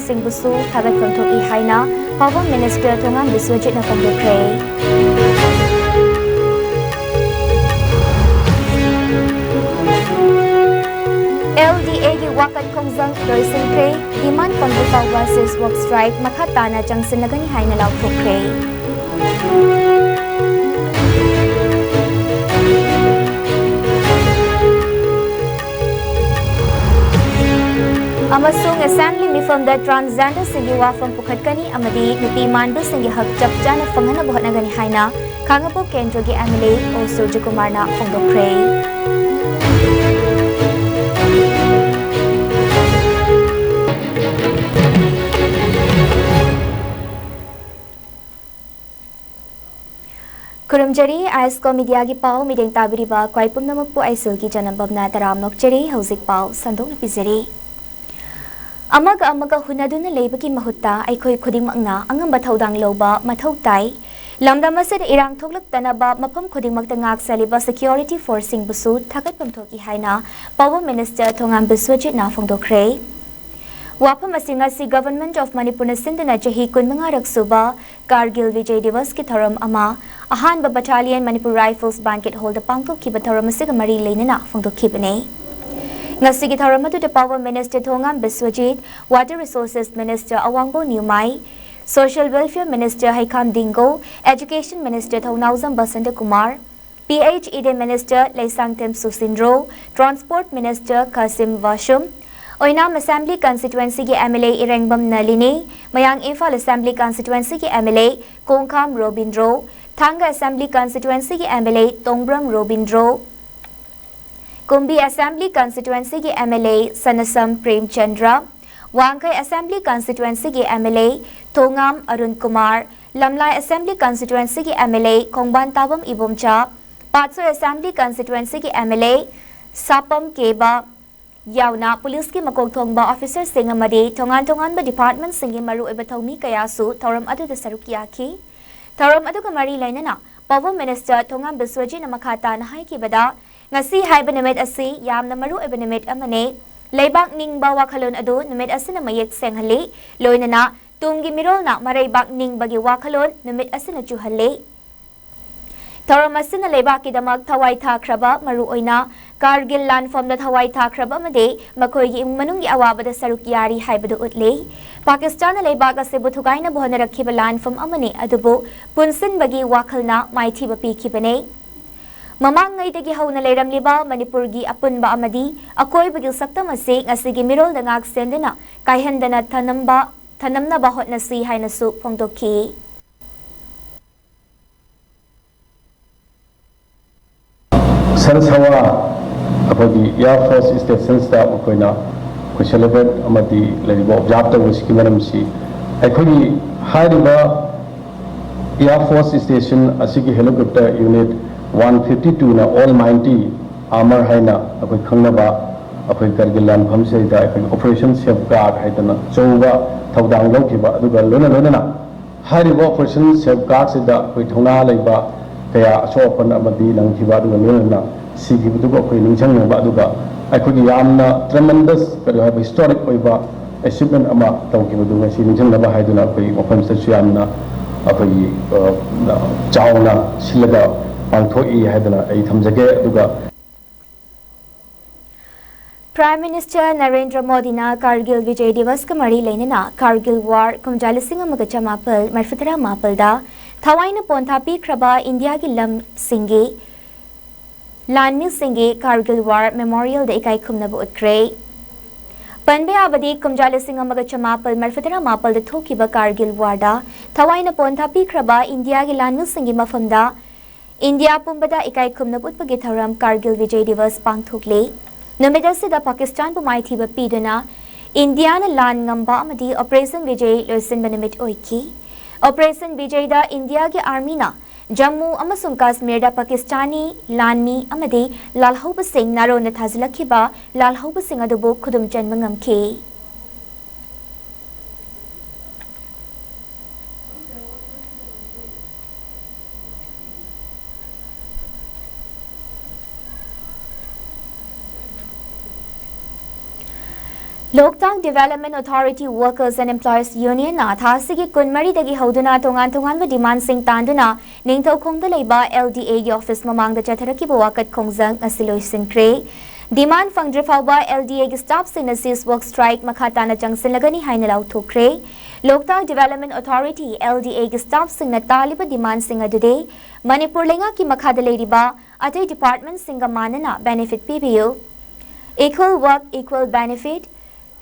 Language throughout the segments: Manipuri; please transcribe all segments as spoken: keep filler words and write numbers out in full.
ꯁꯤꯡꯕꯨꯁꯨ ꯊꯥꯒꯠꯐꯝ ꯊꯣꯛꯏ ꯍꯥꯏꯅ Power Minister Thongam ꯕꯤꯁ꯭ꯋꯖꯤꯠꯅ ꯐꯣꯡꯗꯣꯛꯈ꯭ꯔꯦ꯫ L D A ꯒꯤ ꯋꯥꯀꯠ ꯈꯣꯡꯖꯪ ꯂꯣꯏꯁꯤꯟꯈ꯭ꯔꯦ꯫ Demand ꯐꯪꯗ꯭ꯔꯤ ꯐꯥꯎꯕ cease work strike ꯃꯈꯥ ꯇꯥꯅ ꯆꯪꯁꯤꯜꯂꯒꯅꯤ ꯍꯥꯏꯅ ꯂꯥꯎꯊꯣꯛꯈ꯭ꯔꯦ꯫ ꯑꯃꯁꯨꯡ Assembly ꯃꯤꯐꯝꯗ transgenderꯁꯤꯡꯒꯤ ꯋꯥꯐꯝ ꯄꯨꯈꯠꯀꯅꯤ ꯑꯃꯗꯤ ꯅꯨꯄꯤ ꯃꯥꯟꯕꯁꯤꯡꯒꯤ ꯍꯛ ꯆꯞ ꯆꯥꯅ ꯐꯪꯍꯟꯅꯕ ꯍꯣꯠꯅꯒꯅꯤ ꯍꯥꯏꯅ ꯈꯥꯉꯕꯣꯛ ꯀꯦꯟꯗ꯭ꯔꯒꯤ M L A ꯑꯣ ꯁꯨꯔꯖꯀꯨꯃꯥꯔꯅ ꯐꯣꯡꯗꯣꯛꯈ꯭ꯔꯦ꯫ ꯈꯨꯔꯨꯝꯖꯔꯤ, ꯑꯥꯏꯁꯀꯣ ꯃꯤꯗꯤꯌꯥꯒꯤ ꯄꯥꯎ ꯃꯤꯠꯌꯦꯡ ꯇꯥꯕꯤꯔꯤꯕ ꯈ꯭ꯋꯥꯏ ꯄꯨꯝꯅꯃꯛꯄꯨ ꯑꯩꯁꯨꯜꯒꯤ ꯖꯅꯝꯕꯝꯅ ꯇꯔꯥꯝꯅ ꯑꯣꯛꯆꯔꯤ꯫ ꯍꯧꯖꯤꯛ ꯄꯥꯎ ꯁꯟꯗꯣꯛꯅ ꯄꯤꯖꯔꯤ꯫ ꯑꯃꯒ ꯑꯃꯒ ꯍꯨꯟꯅꯗꯨꯅ ꯂꯩꯕꯒꯤ ꯃꯍꯨꯠꯇ ꯑꯩꯈꯣꯏ ꯈꯨꯗꯤꯡꯃꯛꯅ ꯑꯉꯝꯕ ꯊꯧꯗꯥꯡ ꯂꯧꯕ ꯃꯊꯧ ꯇꯥꯏ꯫ ꯂꯝꯗꯝ ꯑꯁꯤꯗ ꯏꯔꯥꯡ ꯊꯣꯛꯂꯛꯇꯅꯕ ꯃꯐꯝ ꯈꯨꯗꯤꯡꯃꯛꯇ ꯉꯥꯛ ꯁꯦꯜꯂꯤꯕ security forceꯁꯤꯡꯕꯨꯁꯨ ꯊꯥꯒꯠꯐꯝ ꯊꯣꯛꯏ ꯍꯥꯏꯅ Power Minister ꯊꯣꯉꯥꯝ ꯕꯤꯁ꯭ꯋꯖꯤꯠꯅ ꯐꯣꯡꯗꯣꯛꯈ꯭ꯔꯦ꯫ ꯋꯥꯐꯝ ꯑꯁꯤ ꯉꯁꯤ Government of ꯃꯅꯤꯄꯨꯔꯅ ꯁꯤꯟꯗꯨꯅ ꯆꯍꯤ ꯀꯨꯟꯃꯉꯥ ꯁꯨꯕ ꯀꯥꯔꯒꯤꯜ ꯕꯤꯖꯣꯏ ꯗꯤꯋꯁꯀꯤ ꯊꯧꯔꯝ ꯑꯃ ꯑꯍꯥꯟꯕ Battalion Manipur Rifles Banquet Hallꯗ ꯄꯥꯡꯊꯣꯛꯈꯤꯕ ꯊꯧꯔꯝ ꯑꯁꯤꯒ ꯃꯔꯤ ꯂꯩꯅꯅ ꯐꯣꯡꯗꯣꯛꯈꯤꯕꯅꯤ꯫ ꯉꯁꯤꯒꯤ ꯊꯧꯔꯝ ꯑꯗꯨꯗ Power Minister Thongam Biswajit, Water Resources Minister ꯑꯋꯥꯡꯕꯧ ꯅ꯭ꯌꯨꯃꯥꯏ, Social Welfare Minister ꯍꯩꯈꯥꯝ ꯗꯤꯡꯒꯣ, Education Minister Thounaojam Basanta Kumar, P H E D Minister Leishangthem ꯁꯨꯁꯤꯟꯗ꯭ꯔꯣ, Transport Minister ꯈꯥꯁꯤꯝ ꯕꯥꯁꯨꯝ, Oinam Assembly Constituencyꯒꯤ M L A ꯏꯔꯦꯡꯕꯝ ꯅꯂꯤꯅꯤ, ꯃꯌꯥꯡ Imphal Assembly Constituencyꯒꯤ M L A ꯀꯣꯡꯈꯥꯝ Robindro, ꯊꯥꯡꯒ Assembly Constituencyꯒꯤ M L A Tongbram Robindro, ꯀꯨꯝꯕꯤ Assembly Constituencyꯒꯤ M L A ꯁꯅꯁꯝ Premchandra, ꯋꯥꯡꯈꯩ Assembly Constituencyꯒꯤ M L A Thongam Arun Kumar, ꯂꯝꯂꯥꯏ Assembly Constituencyꯒꯤ M L A ꯈꯣꯡꯕꯥꯟ ꯇꯥꯕꯝ Ibomcha, Patsoi Assembly Constituencyꯒꯤ M L A ꯁꯥꯄꯝ ꯀꯦꯕ ꯌꯥꯎꯅ ꯄꯨꯂꯤꯁꯀꯤ ꯃꯀꯣꯛ ꯊꯣꯡꯕ officerꯁꯤꯡ ꯑꯃꯗꯤ ꯇꯣꯉꯥꯟ ꯇꯣꯉꯥꯟꯕ departmentꯁꯤꯡꯒꯤ ꯃꯔꯨꯑꯣꯏꯕ ꯊꯧꯃꯤ ꯀꯌꯥꯁꯨ ꯊꯧꯔꯝ ꯑꯗꯨꯗ ꯁꯔꯨꯛ ꯌꯥꯈꯤ꯫ ꯊꯧꯔꯝ ꯑꯗꯨꯒ ꯃꯔꯤ ꯂꯩꯅꯅ Power Minister ꯊꯣꯉꯥꯝ ꯕꯤꯁ꯭ꯋꯖꯤꯠꯅ ꯃꯈꯥ ꯇꯥꯅ ꯍꯥꯏꯈꯤꯕꯗ, ꯉꯁꯤ ꯍꯥꯏꯕ ꯅꯨꯃꯤꯠ ꯑꯁꯤ ꯌꯥꯝꯅ ꯃꯔꯨꯑꯣꯏꯕ ꯅꯨꯃꯤꯠ ꯑꯃꯅꯤ꯫ ꯂꯩꯕꯥꯛ ꯅꯤꯡꯕ ꯋꯥꯈꯜꯂꯣꯟ ꯑꯗꯨ ꯅꯨꯃꯤꯠ ꯑꯁꯤꯅ ꯃꯌꯦꯛ ꯁꯦꯡꯍꯜꯂꯤ꯫ ꯂꯣꯏꯅꯅ ꯇꯨꯡꯒꯤ ꯃꯤꯔꯣꯜꯅ ꯃꯔꯩꯕꯥꯛ ꯅꯤꯡꯕꯒꯤ ꯋꯥꯈꯜꯂꯣꯟ ꯅꯨꯃꯤꯠ ꯑꯁꯤꯅ ꯆꯨꯍꯜꯂꯤ꯫ ꯊꯧꯔꯝ ꯑꯁꯤꯅ ꯂꯩꯕꯥꯛꯀꯤꯗꯃꯛ ꯊꯋꯥꯏ ꯊꯥꯈ꯭ꯔꯕ, ꯃꯔꯨꯑꯣꯏꯅ ꯀꯥꯔꯒꯤꯜ ꯂꯥꯟꯐꯝꯗ ꯊꯋꯥꯏ ꯊꯥꯈ꯭ꯔꯕ ꯑꯃꯗꯤ ꯃꯈꯣꯏꯒꯤ ꯏꯃꯨꯡ ꯃꯅꯨꯡꯒꯤ ꯑꯋꯥꯕꯗ ꯁꯔꯨꯛ ꯌꯥꯔꯤ ꯍꯥꯏꯕꯗꯨ ꯎꯠꯂꯤ꯫ ꯄꯥꯀꯤꯁꯇꯥꯟꯅ ꯂꯩꯕꯥꯛ ꯑꯁꯤꯕꯨ ꯊꯨꯒꯥꯏꯅꯕ ꯍꯣꯠꯅꯔꯛꯈꯤꯕ ꯂꯥꯟꯐꯝ ꯑꯃꯅꯤ, ꯑꯗꯨꯕꯨ ꯄꯨꯟꯁꯤꯟꯕꯒꯤ ꯋꯥꯈꯜꯅ ꯃꯥꯏꯊꯤꯕ ꯄꯤꯈꯤꯕꯅꯤ꯫ ꯃꯃꯥꯡꯉꯩꯗꯒꯤ ꯍꯧꯅ ꯂꯩꯔꯝꯂꯤꯕ ꯃꯅꯤꯄꯨꯔꯒꯤ ꯑꯄꯨꯟꯕ ꯑꯃꯗꯤ ꯑꯀꯣꯏꯕꯒꯤ ꯁꯛꯇꯝ ꯑꯁꯤ ꯉꯁꯤꯒꯤ ꯃꯤꯔꯣꯜꯗ ꯉꯥꯛ ꯁꯦꯟꯗꯨꯅ ꯀꯥꯏꯍꯟꯗꯅ ꯊꯅꯝꯕ, ꯊꯅꯝꯅꯕ ꯍꯣꯠꯅꯁꯤ ꯍꯥꯏꯅꯁꯨ ꯐꯣꯡꯗꯣꯛꯈꯤ꯫ ꯁꯔꯁꯋꯥ ꯑꯩꯈꯣꯏꯒꯤ Air Force Stations ꯇ ꯃꯈꯣꯏꯅ ꯑꯩꯈꯣꯏ celebrate ꯑꯃꯗꯤ ꯂꯩꯔꯤꯕ observe ꯇꯧꯕꯁꯤꯒꯤ ꯃꯔꯝꯁꯤ ꯑꯩꯈꯣꯏꯒꯤ ꯍꯥꯏꯔꯤꯕ Air Force Station ꯑꯁꯤꯒꯤ helicopter unit one fifty two ꯅ Almighty Armor ꯍꯥꯏꯅ ꯑꯩꯈꯣꯏ ꯈꯪꯅꯕ ꯑꯩꯈꯣꯏ ꯀꯔꯒꯤꯜ ꯂꯥꯟꯐꯝꯁꯤꯗ ꯑꯩꯈꯣꯏꯒꯤ Operation Safeguard ꯍꯥꯏꯗꯅ ꯑꯆꯧꯕ ꯊꯧꯗꯥꯡ ꯂꯧꯈꯤꯕ, ꯑꯗꯨꯒ ꯂꯣꯏꯅ ꯂꯣꯏꯅꯅ ꯍꯥꯏꯔꯤꯕ Operation Safeguard ꯁꯤꯗ ꯑꯩꯈꯣꯏ ꯊꯧꯅꯥ ꯂꯩꯕ ꯀꯌꯥ ꯑꯁꯣꯛ ꯑꯄꯟ ꯑꯃꯗꯤ ꯅꯪꯈꯤꯕ, ꯑꯗꯨꯒ ꯂꯣꯏꯅꯅ ꯁꯤꯈꯤꯕꯗꯨꯕꯨ ꯑꯩꯈꯣꯏ ꯅꯤꯡꯁꯤꯡꯅꯕ, ꯑꯗꯨꯒ ꯑꯩꯈꯣꯏꯒꯤ ꯌꯥꯝꯅ tremendous, ꯀꯔꯤ ꯍꯥꯏꯕ, historic ꯑꯣꯏꯕ achievement ꯑꯃ ꯇꯧꯈꯤꯕꯗꯨ ꯉꯁꯤ ꯅꯤꯡꯁꯤꯡꯅꯕ ꯍꯥꯏꯗꯨꯅ ꯑꯩꯈꯣꯏ ꯃꯐꯝꯁꯤꯗꯁꯨ ꯌꯥꯝꯅ ꯑꯩꯈꯣꯏꯒꯤ, ꯑ, ꯆꯥꯎꯅ ꯁꯤꯜꯂꯒ ꯄꯥꯡꯊꯣꯛꯏ ꯍꯥꯏꯗꯅ ꯑꯩ ꯊꯝꯖꯒꯦ꯫ ꯑꯗꯨꯒ Prime Minister ꯅꯔꯦꯟꯗ꯭ꯔ ꯃꯣꯗꯤꯅ ꯀꯥꯔꯒꯤꯜ ꯕꯤꯖꯌ ꯗꯤꯋꯁꯀ ꯃꯔꯤ ꯂꯩꯅꯅ ꯀꯥꯔꯒꯤꯜ ꯋꯥꯔ ꯀꯨꯝꯖꯥ ꯂꯤꯁꯤꯡ ꯑꯃꯒ ꯆꯃꯥꯄꯜ ꯃꯔꯤꯐꯨꯇꯔꯥ ꯃꯥꯄꯜꯗ ꯊꯋꯥꯏꯅ ꯄꯣꯟꯊꯥ ꯄꯤꯈ꯭ꯔꯕ ꯏꯟꯗꯤꯌꯥꯒꯤ ꯂꯝꯁꯤꯡꯒꯤ ꯂꯥꯟꯃꯤꯁꯤꯡꯒꯤ ꯀꯥꯔꯒꯤꯜ ꯋꯥꯔ ꯃꯦꯃꯣꯔꯤꯌꯦꯜꯗ ꯏꯀꯥꯏ ꯈꯨꯝꯅꯕ ꯎꯠꯈ꯭ꯔꯦ꯫ ꯄꯟꯕ ꯌꯥꯕꯗꯤ, ꯀꯨꯝꯖꯥ ꯂꯤꯁꯤꯡ ꯑꯃꯒ ꯆꯃꯥꯄꯜ ꯃꯔꯤꯐꯨꯇꯔꯥ ꯃꯥꯄꯜꯗ ꯊꯣꯛꯈꯤꯕ ꯀꯥꯔꯒꯤꯜ ꯋꯥꯔꯗ ꯊꯋꯥꯏꯅ ꯄꯣꯟꯊꯥ ꯄꯤꯈ꯭ꯔꯕ ꯏꯟꯗꯤꯌꯥꯒꯤ ꯂꯥꯟꯃꯤꯁꯤꯡꯒꯤ ꯃꯐꯝꯗ ꯏꯟꯗꯤꯌꯥ ꯄꯨꯝꯕꯗ ꯏꯀꯥꯏ ꯈꯨꯝꯅꯕ ꯎꯠꯄꯒꯤ ꯊꯧꯔꯝ ꯀꯥꯔꯒꯤꯜ ꯕꯤꯖꯌ ꯗꯤꯋꯁ ꯄꯥꯡꯊꯣꯛꯂꯤ꯫ ꯅꯨꯃꯤꯠ ꯑꯁꯤꯗ ꯄꯥꯀꯤꯁꯇꯥꯟꯕꯨ ꯃꯥꯏꯊꯤꯕ ꯄꯤꯗꯨꯅ ꯏꯟꯗꯤꯌꯥꯅ ꯂꯥꯟ ꯉꯝꯕ ꯑꯃꯗꯤ Operation Vijay ꯂꯣꯏꯁꯤꯟꯕ ꯅꯨꯃꯤꯠ ꯑꯣꯏꯈꯤ꯫ Operation Vijayꯗ ꯏꯟꯗꯤꯌꯥꯒꯤ ꯑꯥꯔꯃꯤꯅ ꯖꯝꯃꯨ ꯑꯃꯁꯨꯡ ꯀꯥꯁꯃꯤꯔꯗ ꯄꯥꯀꯤꯁꯇꯥꯅꯤ ꯂꯥꯟꯃꯤ ꯑꯃꯗꯤ ꯂꯥꯜꯍꯧꯕꯁꯤꯡ ꯅꯥꯔꯣꯟꯗ ꯊꯥꯖꯤꯜꯂꯛꯈꯤꯕ ꯂꯥꯜꯍꯧꯕꯁꯤꯡ ꯑꯗꯨꯕꯨ ꯈꯨꯗꯨꯝ ꯆꯟꯕ ꯉꯝꯈꯤ꯫ Loktak Development Authority Workers and Employees Union ꯅ ꯊꯥ ꯑꯁꯤꯒꯤ ꯀꯨꯟꯃꯔꯤꯗꯒꯤ ꯍꯧꯗꯨꯅ ꯇꯣꯉꯥꯟ ꯇꯣꯉꯥꯟꯕ ꯗꯤꯃꯥꯟꯁꯤꯡ ꯇꯥꯟꯗꯨꯅ ꯅꯤꯡꯊꯧꯈꯣꯡꯗ ꯂꯩꯕ L D A ꯒꯤ ꯑꯣꯐꯤꯁ ꯃꯃꯥꯡꯗ ꯆꯠꯊꯔꯛꯈꯤꯕ ꯋꯥꯀꯠ ꯈꯣꯡꯖꯪ ꯉꯁꯤ ꯂꯣꯏꯁꯤꯟꯈ꯭ꯔꯦ꯫ ꯗꯤꯃꯥꯟ ꯐꯪꯗ꯭ꯔꯤ ꯐꯥꯎꯕ L D A ꯒꯤ ꯁ꯭ꯇꯥꯐꯁꯤꯡꯅ cease work strike ꯃꯈꯥ ꯇꯥꯅ ꯆꯪꯁꯤꯜꯂꯒꯅꯤ ꯍꯥꯏꯅ ꯂꯥꯎꯊꯣꯛꯈ꯭ꯔꯦ꯫ Loktak Development Authority, L D A ꯒꯤ ꯁ꯭ꯇꯥꯐꯁꯤꯡꯅ ꯇꯥꯜꯂꯤꯕ ꯗꯤꯃꯥꯟꯁꯤꯡ ꯑꯗꯨꯗꯤ ꯃꯅꯤꯄꯨꯔ ꯂꯩꯉꯥꯛꯀꯤ ꯃꯈꯥꯗ ꯂꯩꯔꯤꯕ ꯑꯇꯩ ꯗꯤꯄꯥꯔꯠꯃꯦꯟꯠꯁꯤꯡꯒ ꯃꯥꯟꯅꯅ ꯕꯦꯅꯤꯐꯤꯠ ꯄꯤꯕꯤꯌꯨ꯫ Equal work, equal benefit,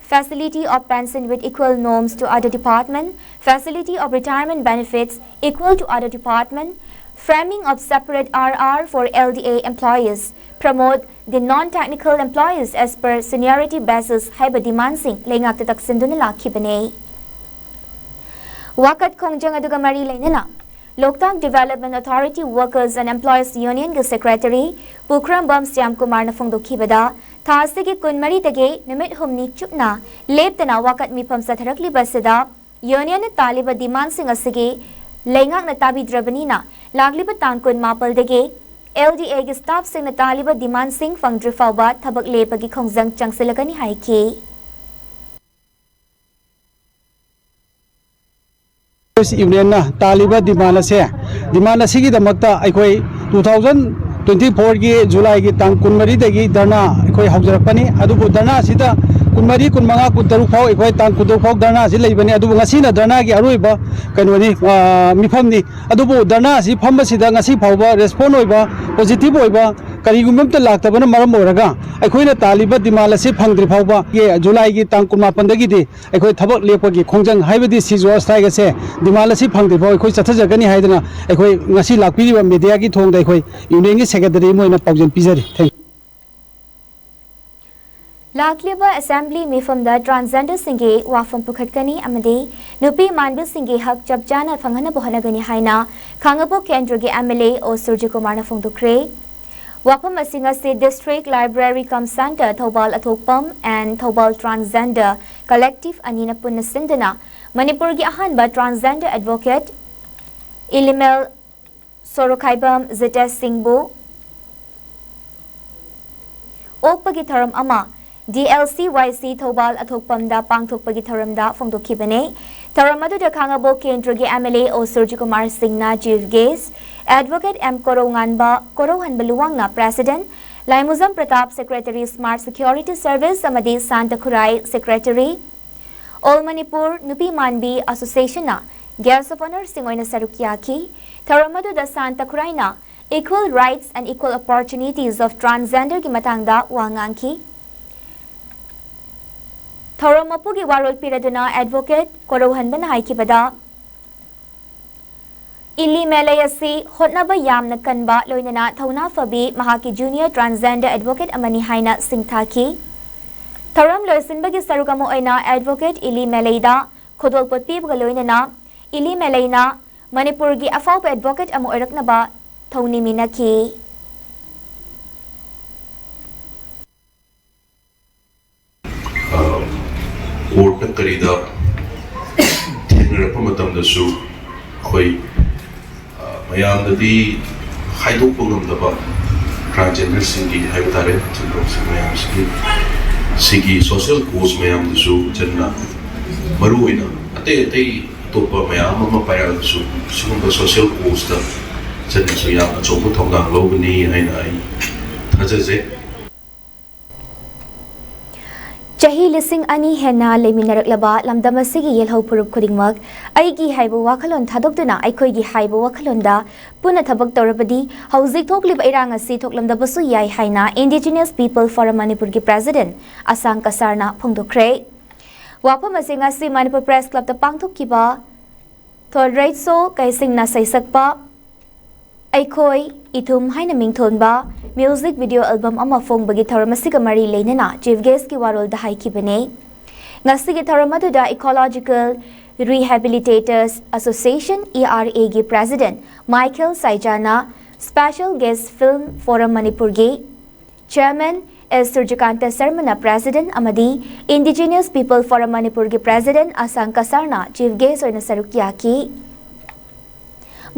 facility of pension with equal norms to other department, facility of retirement benefits equal to other department, framing of separate R R for L D A employees, promote the non-technical employees as per seniority basis ꯍꯥꯏꯕ ꯗꯤꯃꯥꯟꯁꯤꯡ ꯂꯩꯉꯥꯛꯇ ꯇꯛꯁꯤꯟꯗꯨꯅ ꯂꯥꯛꯈꯤꯕꯅꯤ꯫ ꯋꯥꯀꯠ ꯈꯣꯡꯖꯪ ꯑꯗꯨꯒ ꯃꯔꯤ ꯂꯩꯅꯅ Loktak Development Authority Workers and Employees Union ꯒꯤ ꯁꯦꯀ꯭ꯔꯦꯇꯔꯤ ꯄꯨꯈ꯭ꯔꯝꯕꯝ ꯁ꯭ꯌꯥꯝ ꯀꯨꯃꯥꯔꯅ ꯐꯣꯡꯗꯣꯛꯈꯤꯕꯗ, ꯊꯥ ꯑꯁꯤꯒꯤ ꯀꯨꯟꯃꯔꯤꯗꯒꯤ ꯅꯨꯃꯤꯠ ꯍꯨꯝꯅꯤ ꯆꯨꯞꯅ ꯂꯦꯞꯇꯅ ꯋꯥꯀꯠ ꯃꯤꯐꯝ ꯆꯠꯊꯔꯛꯂꯤꯕ ꯑꯁꯤꯗ ꯌꯨꯅꯤꯌꯟꯅ ꯇꯥꯜꯂꯤꯕ ꯗꯤꯃꯥꯟꯁꯤꯡ ꯑꯁꯤꯒꯤ ꯂꯩꯉꯥꯛꯅ ꯇꯥꯕꯤꯗ꯭ꯔꯕꯅꯤꯅ ꯂꯥꯛꯂꯤꯕ ꯇꯥꯡ ꯀꯨꯟꯃꯥꯄꯜꯗꯒꯤ L D A ꯒꯤ ꯁ꯭ꯇꯥꯐꯁꯤꯡꯅ ꯇꯥꯜꯂꯤꯕ ꯗꯤꯃꯥꯟꯁꯤꯡ ꯐꯪꯗ꯭ꯔꯤ ꯐꯥꯎꯕ ꯊꯕꯛ ꯂꯦꯞꯄꯒꯤ ꯈꯣꯡꯖꯪ ꯆꯪꯁꯤꯜꯂꯒꯅꯤ ꯍꯥꯏꯈꯤ꯫ ꯌꯨꯅꯤꯌꯟꯅ ꯇꯥꯜꯂꯤꯕ ꯗꯤꯃꯥꯟ ꯑꯁꯦ, ꯗꯤꯃꯥꯟ ꯑꯁꯤꯒꯤꯗꯃꯛꯇ ꯑꯩꯈꯣꯏ two thousand twenty four ꯒꯤ ꯖꯨꯂꯥꯏꯒꯤ ꯇꯥꯡ ꯀꯨꯟꯃꯔꯤꯗꯒꯤ ꯙꯔꯅꯥ ꯑꯩꯈꯣꯏ ꯍꯧꯖꯔꯛꯄꯅꯤ꯫ ꯑꯗꯨꯕꯨ ꯙꯔꯅꯥ ꯑꯁꯤꯗ ꯀꯨꯟꯃꯔꯤ, ꯀꯨꯟꯃꯉꯥ, ꯀꯨꯟꯇꯔꯨꯛ ꯐꯥꯎ, ꯑꯩꯈꯣꯏ ꯇꯥꯡ ꯀꯨꯟꯇꯔꯨꯛ ꯐꯥꯎ ꯙꯔꯅꯥ ꯑꯁꯤ ꯂꯩꯕꯅꯤ꯫ ꯑꯗꯨꯕꯨ ꯉꯁꯤꯅ ꯙꯔꯅꯥꯒꯤ ꯑꯔꯣꯏꯕ ꯀꯩꯅꯣꯅꯤ, ꯑ, ꯃꯤꯐꯝꯅꯤ꯫ ꯑꯗꯨꯕꯨ ꯙꯔꯅꯥ ꯑꯁꯤ ꯐꯝꯕꯁꯤꯗ ꯉꯁꯤ ꯐꯥꯎꯕ ꯔꯦꯁꯄꯣꯟ ꯑꯣꯏꯕ, ꯄꯣꯖꯤꯇꯤꯚ ꯑꯣꯏꯕ ꯀꯔꯤꯒꯨꯝꯕ ꯑꯝꯇ ꯂꯥꯛꯇꯕꯅ ꯃꯔꯝ ꯑꯣꯏꯔꯒ ꯑꯩꯈꯣꯏꯅ ꯇꯥꯜꯂꯤꯕ ꯗꯤꯃꯥꯟ ꯑꯁꯤ ꯐꯪꯗ꯭ꯔꯤ ꯐꯥꯎꯕ ꯖꯨꯂꯥꯏꯒꯤ ꯇꯥꯡ ꯀꯨꯟꯃꯥꯄꯟꯗꯒꯤꯗꯤ ꯑꯩꯈꯣꯏ ꯊꯕꯛ ꯂꯦꯞꯄꯒꯤ ꯈꯣꯡꯖꯪ, ꯍꯥꯏꯕꯗꯤ cease work strike ꯑꯁꯦ, ꯗꯤꯃꯥꯟ ꯑꯁꯤ ꯐꯪꯗ꯭ꯔꯤ ꯐꯥꯎ ꯑꯩꯈꯣꯏ ꯆꯠꯊꯖꯒꯅꯤ ꯍꯥꯏꯗꯅ ꯑꯩꯈꯣꯏ ꯉꯁꯤ ꯂꯥꯛꯄꯤꯔꯤꯕ ꯃꯦꯗꯤꯌꯥꯒꯤ ꯊꯣꯡꯗ ꯑꯩꯈꯣꯏ ꯌꯨꯅꯤꯌꯟꯒꯤ ꯁꯦꯀ꯭ꯔꯦꯇꯔꯤ ꯑꯃ ꯑꯣꯏꯅ ꯄꯥꯎꯖꯦꯜ ꯄꯤꯖꯔꯤ꯫ Thank you. ꯂꯥꯛꯂꯤꯕ ꯑꯦꯁꯦꯝꯕ꯭ꯂꯤ ꯃꯤꯐꯝꯗ ꯇ꯭ꯔꯥꯟꯁꯖꯦꯟꯗꯔꯁꯤꯡꯒꯤ ꯋꯥꯐꯝ ꯄꯨꯈꯠꯀꯅꯤ ꯑꯃꯗꯤ ꯅꯨꯄꯤ ꯃꯥꯟꯕꯤꯁꯤꯡꯒꯤ ꯍꯛ ꯆꯞ ꯆꯥꯅ ꯐꯪꯍꯟꯅꯕ ꯍꯣꯠꯅꯒꯅꯤ ꯍꯥꯏꯅ ꯈꯥꯡꯉꯕꯣꯛ ꯀꯦꯟꯗ꯭ꯔꯒꯤ M L A ꯑꯣ ꯁꯨꯔꯖꯤꯀꯨꯃꯥꯔꯅ ꯐꯣꯡꯗꯣꯛꯈ꯭ꯔꯦ꯫ ꯋꯥꯐꯝ ꯑꯁꯤ ꯉꯁꯤ District Library cum Centre Thoubal ꯑꯊꯣꯛꯄꯝ and ꯊꯧꯕꯥꯜ Transgender Collective ꯑꯅꯤꯅ ꯄꯨꯟꯅ ꯁꯤꯟꯗꯨꯅ ꯃꯅꯤꯄꯨꯔꯒꯤ ꯑꯍꯥꯟꯕ transgender advocate ꯏꯂꯤꯃꯦꯜ ꯁꯣꯔꯣꯈꯥꯏꯕꯝ ꯖꯤꯇꯦꯁ ꯁꯤꯡꯕꯨ ꯑꯣꯛꯄꯒꯤ ꯊꯧꯔꯝ ꯑꯃ D L C Y C Thoubal ꯑꯊꯣꯛꯄꯝꯗ ꯄꯥꯡꯊꯣꯛꯄꯒꯤ ꯊꯧꯔꯝꯗ ꯐꯣꯡꯗꯣꯛꯈꯤꯕꯅꯤ꯫ ꯊꯧꯔꯝ ꯑꯗꯨꯗ ꯈꯥꯡꯉꯕꯣꯛ ꯀꯦꯟꯗ꯭ꯔꯒꯤ M L A ꯑꯣ ꯁꯨꯔꯖꯤꯀꯨꯃꯥꯔ ꯁꯤꯡꯅ chief guest, advocate M Koroungamba, Korouhanba ꯂꯨꯋꯥꯡꯅ president, Laimujam Pratap secretary smart security service ꯑꯃꯗꯤ Santa Khurai secretary, All Manipur ꯅꯨꯄꯤ ꯃꯥꯟꯕꯤ associationꯅ guest of honourꯁꯤꯡ ꯑꯣꯏꯅ ꯁꯔꯨꯛ ꯌꯥꯈꯤ꯫ ꯊꯧꯔꯝ ꯑꯗꯨꯗ ꯁꯥꯟꯇ ꯈꯨꯔꯥꯏꯅ equal rights and equal opportunities of transgenderꯒꯤ ꯃꯇꯥꯡꯗ ꯋꯥ ꯉꯥꯡꯈꯤ꯫ ꯊꯧꯔꯝ ꯃꯄꯨꯒꯤ ꯋꯥꯔꯣꯜ ꯄꯤꯔꯗꯨꯅ advocate ꯀꯣꯔꯧꯍꯟꯕꯅ ꯍꯥꯏꯈꯤꯕꯗ, ꯏꯂꯤ ꯃꯦꯂꯩ ꯑꯁꯤ ꯍꯣꯠꯅꯕ ꯌꯥꯝꯅ ꯀꯟꯕ ꯂꯣꯏꯅꯅ ꯊꯧꯅꯥ ꯐꯕꯤ ꯃꯍꯥꯛꯀꯤ junior transgender advocate ꯑꯃꯅꯤ ꯍꯥꯏꯅ ꯁꯤꯡꯊꯥꯈꯤ꯫ ꯊꯧꯔꯝ ꯂꯣꯏꯁꯤꯟꯕꯒꯤ ꯁꯔꯨꯛ ꯑꯃ ꯑꯣꯏꯅ advocate ꯏꯂꯤ ꯃꯦꯂꯩꯗ ꯈꯨꯗꯣꯜꯄꯣꯠ ꯄꯤꯕꯒ ꯂꯣꯏꯅꯅ ꯏꯂꯤ ꯃꯦꯂꯩꯅ ꯃꯅꯤꯄꯨꯔꯒꯤ ꯑꯐꯥꯎꯕ advocate ꯑꯃ ꯑꯣꯏꯔꯛꯅꯕ ꯊꯧꯅꯤꯃꯤꯟꯅꯈꯤ꯫ ꯀꯣꯔꯠꯇ ꯀꯔꯤꯗ ꯊꯦꯡꯅꯔꯛꯄ ꯃꯇꯝꯗꯁꯨ ꯑꯩꯈꯣꯏ ꯃꯌꯥꯝꯗꯗꯤ ꯍꯥꯏꯗꯣꯛꯄ ꯉꯝꯗꯕ transgenderꯁꯤꯡꯒꯤ ꯍꯥꯏꯕ ꯇꯥꯔꯦ, ꯆꯤꯟꯐꯝꯁꯤꯡ ꯃꯌꯥꯝꯁꯤꯒꯤ ꯁꯤꯒꯤ social cause ꯃꯌꯥꯝꯗꯨꯁꯨ ꯆꯟꯅ ꯃꯔꯨꯑꯣꯏꯅ ꯑꯇꯩ ꯑꯇꯩ ꯑꯇꯣꯞꯄ ꯃꯌꯥꯝ ꯑꯃ ꯄꯥꯏꯔꯛꯑꯒꯁꯨ ꯁꯤꯒꯨꯝꯕ social causeꯇ ꯆꯟꯅꯁꯨ ꯌꯥꯝ ꯑꯆꯧꯕ ꯊꯧꯗꯥꯡ ꯂꯧꯒꯅꯤ ꯍꯥꯏꯅ ꯑꯩ ꯊꯥꯖꯖꯩ꯫ ꯆꯍꯤ ꯂꯤꯁꯤꯡ ꯑꯅꯤ ꯍꯦꯟꯅ ꯂꯩꯃꯤꯟꯅꯔꯛꯂꯕ ꯂꯝꯗꯝ ꯑꯁꯤꯒꯤ ꯌꯦꯜꯍꯧ ꯐꯨꯔꯨꯞ ꯈꯨꯗꯤꯡꯃꯛ ꯑꯩꯒꯤ ꯍꯥꯏꯕ ꯋꯥꯈꯜꯂꯣꯟ ꯊꯥꯗꯣꯛꯇꯨꯅ ꯑꯩꯈꯣꯏꯒꯤ ꯍꯥꯏꯕ ꯋꯥꯈꯜꯂꯣꯟꯗ ꯄꯨꯟꯅ ꯊꯕꯛ ꯇꯧꯔꯕꯗꯤ ꯍꯧꯖꯤꯛ ꯊꯣꯛꯂꯤꯕ ꯏꯔꯥꯡ ꯑꯁꯤ ꯊꯣꯛꯂꯝꯗꯕꯁꯨ ꯌꯥꯏ ꯍꯥꯏꯅ Indigenous People Forum ꯃꯅꯤꯄꯨꯔꯒꯤ president ꯑꯁꯥꯡ ꯀꯁꯥꯔꯅ ꯐꯣꯡꯗꯣꯛꯈ꯭ꯔꯦ꯫ ꯋꯥꯐꯝ ꯑꯁꯤ ꯉꯁꯤ ꯃꯅꯤꯄꯨꯔ Press Clubꯇ ꯄꯥꯡꯊꯣꯛꯈꯤꯕ Thordraitso ꯀꯩꯁꯤꯡꯅ ꯁꯩꯁꯛꯄ ꯑꯩꯈꯣꯏ ꯏꯊꯨꯝ ꯍꯥꯏꯅ ꯃꯤꯡꯊꯣꯟꯕ music video album ꯑꯃ ꯐꯣꯡꯕꯒꯤ ꯊꯧꯔꯝ ꯑꯁꯤꯒ ꯃꯔꯤ ꯂꯩꯅꯅ chief guestꯀꯤ ꯋꯥꯔꯣꯜꯗ ꯍꯥꯏꯈꯤꯕꯅꯤ꯫ ꯉꯁꯤꯒꯤ ꯊꯧꯔꯝ ꯑꯗꯨꯗ Ecological Rehabilitators Association, E R Aꯒꯤ president ꯃꯥꯏꯈꯦꯜ ꯁꯥꯏꯖꯥꯅ, special guest Film Forum ꯃꯅꯤꯄꯨꯔꯒꯤ chairman ꯑꯦꯁ ꯁꯨꯔꯖꯤꯀꯥꯟꯇ ꯁꯔꯃꯅ president ꯑꯃꯗꯤ Indigenous People Forum ꯃꯅꯤꯄꯨꯔꯒꯤ president ꯑꯁꯥꯡ ꯀꯁꯥꯔꯅ chief guest ꯑꯣꯏꯅ ꯁꯔꯨꯛ ꯌꯥꯈꯤ꯫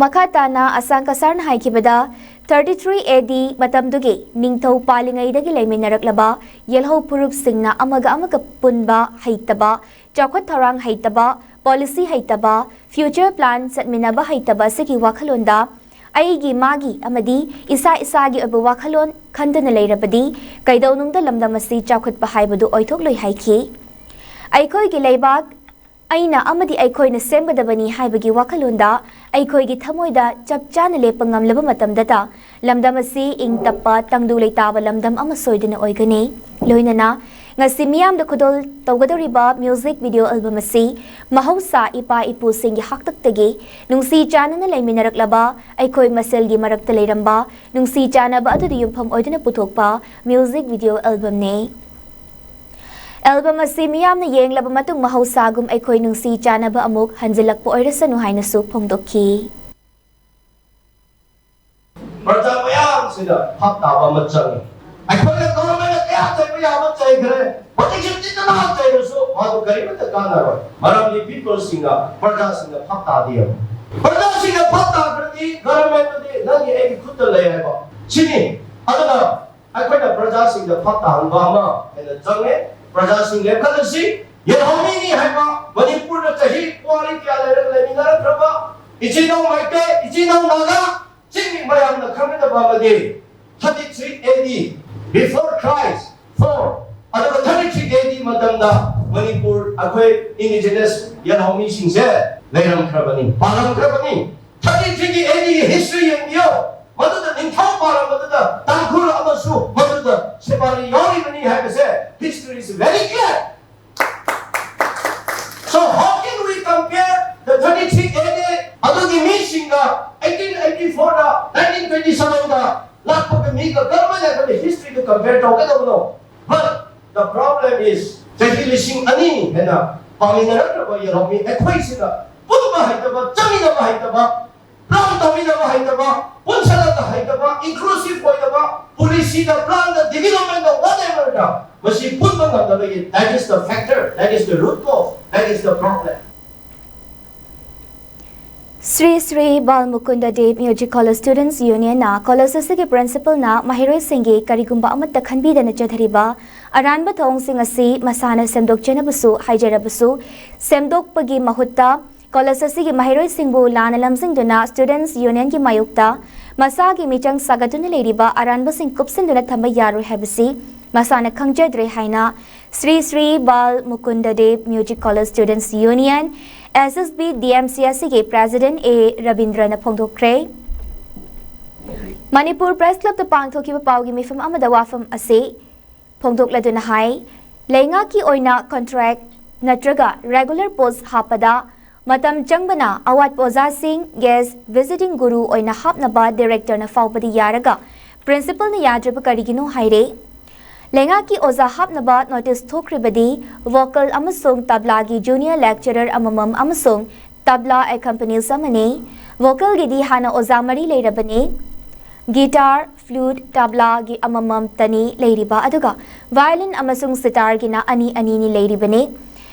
ꯃꯈꯥ ꯇꯥꯅ ꯑꯁꯥꯡ ꯀꯁꯥꯔꯅ ꯍꯥꯏꯈꯤꯕꯗ, Thirty three A D ꯃꯇꯝꯗꯨꯒꯤ ꯅꯤꯡꯊꯧ ꯄꯥꯜꯂꯤꯉꯩꯗꯒꯤ ꯂꯩꯃꯤꯟꯅꯔꯛꯂꯕ ꯌꯦꯜꯍꯧ ꯐꯨꯔꯨꯞꯁꯤꯡꯅ ꯑꯃꯒ ꯑꯃꯒ ꯄꯨꯟꯕ ꯍꯩꯇꯕ, ꯆꯥꯎꯈꯠ ꯊꯧꯔꯥꯡ ꯍꯩꯇꯕ, ꯄꯣꯂꯤꯁꯤ ꯍꯩꯇꯕ, ꯐ꯭ꯌꯨꯆꯔ ꯄ꯭ꯂꯥꯟ ꯆꯠꯃꯤꯟꯅꯕ ꯍꯩꯇꯕ ꯑꯁꯤꯒꯤ ꯋꯥꯈꯜꯂꯣꯟꯗ ꯑꯩꯒꯤ ꯃꯥꯒꯤ ꯑꯃꯗꯤ ꯏꯁꯥ ꯏꯁꯥꯒꯤ ꯑꯣꯏꯕ ꯋꯥꯈꯜꯂꯣꯟ ꯈꯟꯗꯨꯅ ꯂꯩꯔꯕꯗꯤ ꯀꯩꯗꯧꯅꯨꯡꯗ ꯂꯝꯗꯝ ꯑꯁꯤ ꯆꯥꯎꯈꯠꯄ ꯍꯥꯏꯕꯗꯨ ꯑꯣꯏꯊꯣꯛꯂꯣꯏ ꯍꯥꯏꯈꯤ꯫ ꯑꯩꯈꯣꯏꯒꯤ ꯂꯩꯕꯥꯛ ꯑꯩꯅ ꯑꯃꯗꯤ ꯑꯩꯈꯣꯏꯅ ꯁꯦꯝꯒꯗꯕꯅꯤ ꯍꯥꯏꯕꯒꯤ ꯋꯥꯈꯜꯂꯣꯟꯗ ꯑꯩꯈꯣꯏꯒꯤ ꯊꯃꯣꯏꯗ ꯆꯞ ꯆꯥꯅ ꯂꯦꯞꯄ ꯉꯝꯂꯕ ꯃꯇꯝꯗꯇ ꯂꯝꯗꯝ ꯑꯁꯤ ꯏꯪ ꯇꯞꯄ, ꯇꯪꯗꯨ ꯂꯩꯇꯥꯕ ꯂꯝꯗꯝ ꯑꯃ ꯁꯣꯏꯗꯅ ꯑꯣꯏꯒꯅꯤ꯫ ꯂꯣꯏꯅꯅ ꯉꯁꯤ ꯃꯤꯌꯥꯝꯗ ꯈꯨꯗꯣꯜ ꯇꯧꯒꯗꯧꯔꯤꯕ ꯃ꯭ꯌꯨꯖꯤꯛ ꯚꯤꯗꯤꯑꯣ ꯑꯦꯜꯕꯝ ꯑꯁꯤ ꯃꯍꯧꯁꯥ ꯏꯄꯥ ꯏꯄꯨꯁꯤꯡꯒꯤ ꯍꯥꯛꯇꯛꯇꯒꯤ ꯅꯨꯡꯁꯤ ꯆꯥꯟꯅꯅ ꯂꯩꯃꯤꯟꯅꯔꯛꯂꯕ ꯑꯩꯈꯣꯏ ꯃꯁꯦꯜꯒꯤ ꯃꯔꯛꯇ ꯂꯩꯔꯝꯕ ꯅꯨꯡꯁꯤ ꯆꯥꯟꯅꯕ ꯑꯗꯨꯗ ꯌꯨꯝꯐꯝ ꯑꯣꯏꯗꯨꯅ ꯄꯨꯊꯣꯛꯄ ꯃ꯭ꯌꯨꯖꯤꯛ ꯚꯤꯗꯤꯑꯣ ꯑꯦꯜꯕꯝꯅꯤ꯫ ꯑꯦꯜꯕꯝ ꯑꯁꯤ ꯃꯤꯌꯥꯝꯅ ꯌꯦꯡꯂꯕ ꯃꯇꯨꯡ ꯃꯍꯧꯁꯥꯒꯨꯝ ꯑꯩꯈꯣꯏ ꯅꯨꯡꯁꯤ ꯆꯥꯟꯅꯕ ꯑꯃꯨꯛ ꯍꯟꯖꯤꯜꯂꯛꯄ ꯑꯣꯏꯔꯁꯅꯨ ꯍꯥꯏꯅꯁꯨ ꯐꯣꯡꯗꯣꯛꯈꯤ꯫ ꯄ꯭ꯔꯖꯥ ꯃꯌꯥꯝꯁꯤꯗ ꯚꯥꯞ ꯇꯥꯕ ꯑꯃ ꯆꯪꯉꯤ꯫ ꯑꯩꯈꯣꯏꯅ ꯒꯣꯚꯔꯟꯃꯦꯟꯠꯇ ꯀꯌꯥ ꯆꯩꯕ ꯌꯥꯕ ꯆꯩꯈ꯭ꯔꯦ, ꯍꯧꯖꯤꯛꯁꯨ ꯇꯤꯟꯅ ꯆꯩꯔꯁꯨ ꯃꯗꯨ ꯀꯔꯤꯃꯠꯇ ꯀꯥꯟꯅꯔꯣꯏ꯫ ꯃꯔꯝꯗꯤ ꯄꯤꯄꯜꯁꯤꯡꯅ, ꯄ꯭ꯔꯖꯥꯁꯤꯡꯅ ꯚꯥꯞ ꯇꯥꯗꯦꯕ꯫ ꯄ꯭ꯔꯖꯥꯁꯤꯡꯅ ꯚꯥꯞ ꯇꯥꯈ꯭ꯔꯗꯤ ꯒꯣꯚꯔꯟꯃꯦꯟꯠꯇꯨꯗꯤ ꯅꯪꯒꯤ ꯑꯩꯒꯤ ꯈꯨꯠꯇ ꯂꯩ ꯍꯥꯏꯕ ꯁꯤꯅꯤ꯫ ꯑꯗꯨꯅ ꯑꯩꯈꯣꯏꯅ ꯄ꯭ꯔꯖꯥꯁꯤꯡꯗ ꯚꯥꯞ ꯇꯥꯍꯟꯕ ꯑꯃ ꯍꯦꯟꯅ ꯆꯪꯉꯦ꯫ ꯄ꯭ꯔꯖꯥꯁꯤꯡ ꯂꯦꯞꯈꯠꯂꯁꯤ꯫ ꯌꯦꯜꯍꯧꯃꯤꯅꯤ ꯍꯥꯏꯕ, ꯃꯅꯤꯄꯨꯔꯗ ꯆꯍꯤ ꯄꯨꯋꯥꯔꯤ ꯀꯌꯥ ꯂꯩꯔꯒ ꯂꯩꯃꯤꯟꯅꯔꯛꯈ꯭ꯔꯕ ꯏꯆꯤꯟ ꯏꯅꯥꯎ ꯃꯩꯇꯩ, ꯏꯆꯤꯟ ꯏꯅꯥꯎ ꯅꯥꯒꯥ, ꯆꯤꯡꯃꯤ ꯃꯌꯥꯝꯅ ꯈꯪꯒꯗꯕ ꯑꯃꯗꯤ thirty three A D, before Christ, four, ꯑꯗꯨꯒ thirty three A D ꯃꯇꯝꯗ ꯃꯅꯤꯄꯨꯔ ꯑꯩꯈꯣꯏ indigenous ꯌꯦꯜꯍꯧꯃꯤꯁꯤꯡꯁꯦ ꯂꯩꯔꯝꯈ꯭ꯔꯕꯅꯤ, ꯄꯥꯜꯂꯝꯈ꯭ꯔꯕꯅꯤ꯫ Thirty three A D ꯒꯤ history ꯌꯦꯡꯕꯤꯌꯣ꯫ ꯃꯗꯨꯗ ꯅꯤꯡꯊꯧ ꯄꯥꯜꯂꯝꯕꯗꯨꯗ ꯇꯥꯡꯈꯨꯜ ꯑꯃꯁꯨ ꯃꯗꯨꯗ ꯁꯦꯕꯥꯔꯤ ꯌꯥꯎꯔꯤꯕꯅꯤ ꯍꯥꯏꯕꯁꯦ history is very clear. So how can we compare the thirty three A D ꯑꯗꯨꯒꯤ ꯃꯤꯁꯤꯡꯒ eighteen eighty four ꯗ, nineteen twenty seven ꯗ ꯂꯥꯛꯄꯒꯤ ꯃꯤꯒ ꯀꯔꯝꯍꯥꯏꯅ ꯑꯩꯈꯣꯏꯅ history do compare ꯇꯧꯒꯗꯕꯅꯣ? But the problem is, ꯆꯍꯤ ꯂꯤꯁꯤꯡ ꯑꯅꯤ ꯍꯦꯟꯅ ꯄꯥꯃꯤꯟꯅꯔꯛꯂꯕ ꯌꯦꯜꯍꯧꯃꯤ ꯑꯩꯈꯣꯏꯁꯤꯅ ꯄꯨꯟꯕ ꯍꯩꯇꯕ, ꯆꯠꯃꯤꯟꯅꯕ ꯍꯩꯇꯕ, plan ꯇꯧꯃꯤꯟꯅꯕ ꯍꯩꯇꯕ, ꯄꯨꯟꯁꯤꯜꯂꯒ ꯍꯩꯇꯕ, inclusive ꯑꯣꯏꯗꯕ, policy ꯗ, plan ꯗ, development ꯗ, whatever ꯗ ꯃꯁꯤ ꯄꯨꯟꯕ ꯉꯝꯗꯕꯒꯤ, that is the factor, that is the root cause, that is the problem. Shri Shri Bal Mukunda Dev music college students ꯌꯨꯅꯤꯌꯟꯅ ꯀꯣꯂꯦꯖ ꯑꯁꯤꯒꯤ ꯄ꯭ꯔꯤꯟꯁꯤꯄꯜꯅ ꯃꯍꯩꯔꯣꯏꯁꯤꯡꯒꯤ ꯀꯔꯤꯒꯨꯝꯕ ꯑꯃꯠꯇ ꯈꯟꯕꯤꯗꯅ ꯆꯠꯊꯔꯤꯕ ꯑꯔꯥꯟꯕ ꯊꯧꯑꯣꯡꯁꯤꯡ ꯑꯁꯤ ꯃꯁꯥꯅ ꯁꯦꯝꯗꯣꯛꯆꯅꯕꯁꯨ ꯍꯥꯏꯖꯔꯕꯁꯨ, ꯁꯦꯝꯗꯣꯛꯄꯒꯤ ꯃꯍꯨꯠꯇ ꯀꯣꯂꯦꯖ ꯑꯁꯤꯒꯤ ꯃꯍꯩꯔꯣꯏꯁꯤꯡꯕꯨ ꯂꯥꯟꯅ ꯂꯝꯖꯤꯡꯗꯨꯅ ꯁ꯭ꯇꯨꯗꯦꯟꯠꯁ ꯌꯨꯅꯤꯌꯟꯒꯤ ꯃꯥꯌꯣꯛꯇ ꯃꯁꯥꯒꯤ ꯃꯤꯆꯪ ꯁꯥꯒꯠꯇꯨꯅ ꯂꯩꯔꯤꯕ ꯑꯔꯥꯟꯕꯁꯤꯡ ꯀꯨꯞꯁꯤꯟꯗꯨꯅ ꯊꯝꯕ ꯌꯥꯔꯣꯏ ꯍꯥꯏꯕꯁꯤ ꯃꯁꯥꯅ ꯈꯪꯖꯗ꯭ꯔꯦ ꯍꯥꯏꯅ Shri Shri Bal Mukunda Dev music college students union, S S B D M C ꯑꯁꯤꯒꯤ ꯄ꯭ꯔꯦꯁꯤꯗꯦꯟꯠ ꯑꯦ ꯔꯕꯤꯟꯗ꯭ꯔꯅ ꯐꯣꯡꯗꯣꯛꯈ꯭ꯔꯦ꯫ ꯃꯅꯤꯄꯨꯔ ꯄ꯭ꯔꯦꯁ ꯀ꯭ꯂꯕꯇ ꯄꯥꯡꯊꯣꯛꯈꯤꯕ ꯄꯥꯎꯒꯤ ꯃꯤꯐꯝ ꯑꯃꯗ ꯋꯥꯐꯝ ꯑꯁꯤ ꯐꯣꯡꯗꯣꯛꯂꯗꯨꯅ ꯍꯥꯏ, ꯂꯩꯉꯥꯛꯀꯤ ꯑꯣꯏꯅ ꯀꯣꯟꯇ꯭ꯔꯦꯛ ꯅꯠꯇ꯭ꯔꯒ ꯔꯦꯒꯨꯂꯔ ꯄꯣꯁ ꯍꯥꯞꯄꯗ ꯃꯇꯝ ꯆꯪꯕꯅ ꯑꯋꯥꯠꯄ ꯑꯣꯖꯥꯁꯤꯡ ꯒꯦꯁ ꯚꯤꯖꯤꯇꯤꯡ ꯒꯨꯔꯨ ꯑꯣꯏꯅ ꯍꯥꯞꯅꯕ ꯗꯤꯔꯦꯛꯇꯔꯅ ꯐꯥꯎꯕꯗꯤ ꯌꯥꯔꯒ ꯄ꯭ꯔꯤꯟꯁꯤꯄꯜꯅ ꯌꯥꯗ꯭ꯔꯤꯕ ꯀꯔꯤꯒꯤꯅꯣ ꯍꯥꯏꯔꯦ꯫ ꯂꯩꯉꯥꯛꯀꯤ ꯑꯣꯖꯥ ꯍꯥꯞꯅꯕ ꯅꯣꯇꯤꯁ ꯊꯣꯛꯈ꯭ꯔꯤꯕꯗꯤ ꯚꯣꯀꯦꯜ ꯑꯃꯁꯨꯡ ꯇꯕ꯭ꯂꯥꯒꯤ ꯖꯨꯅꯤꯌꯔ ꯂꯦꯛꯆꯔꯔ ꯑꯃꯃꯝ ꯑꯃꯁꯨꯡ ꯇꯕ꯭ꯂꯥ ꯑꯦꯀꯝꯄꯅꯤꯁ ꯑꯃꯅꯤ꯫ ꯚꯣꯀꯦꯜꯒꯤꯗꯤ ꯍꯥꯟꯅ ꯑꯣꯖꯥ ꯃꯔꯤ ꯂꯩꯔꯕꯅꯤ꯫ ꯒꯤꯇꯥꯔ, ꯐ꯭ꯂꯨꯠ, ꯇꯕ꯭ꯂꯥꯒꯤ ꯑꯃꯃꯝꯇꯅꯤ ꯂꯩꯔꯤꯕ, ꯑꯗꯨꯒ ꯚꯥꯏꯑꯣꯂꯤꯟ ꯑꯃꯁꯨꯡ ꯁꯤꯇꯥꯔꯒꯤꯅ ꯑꯅꯤ ꯑꯅꯤꯅꯤ ꯂꯩꯔꯤꯕꯅꯤ꯫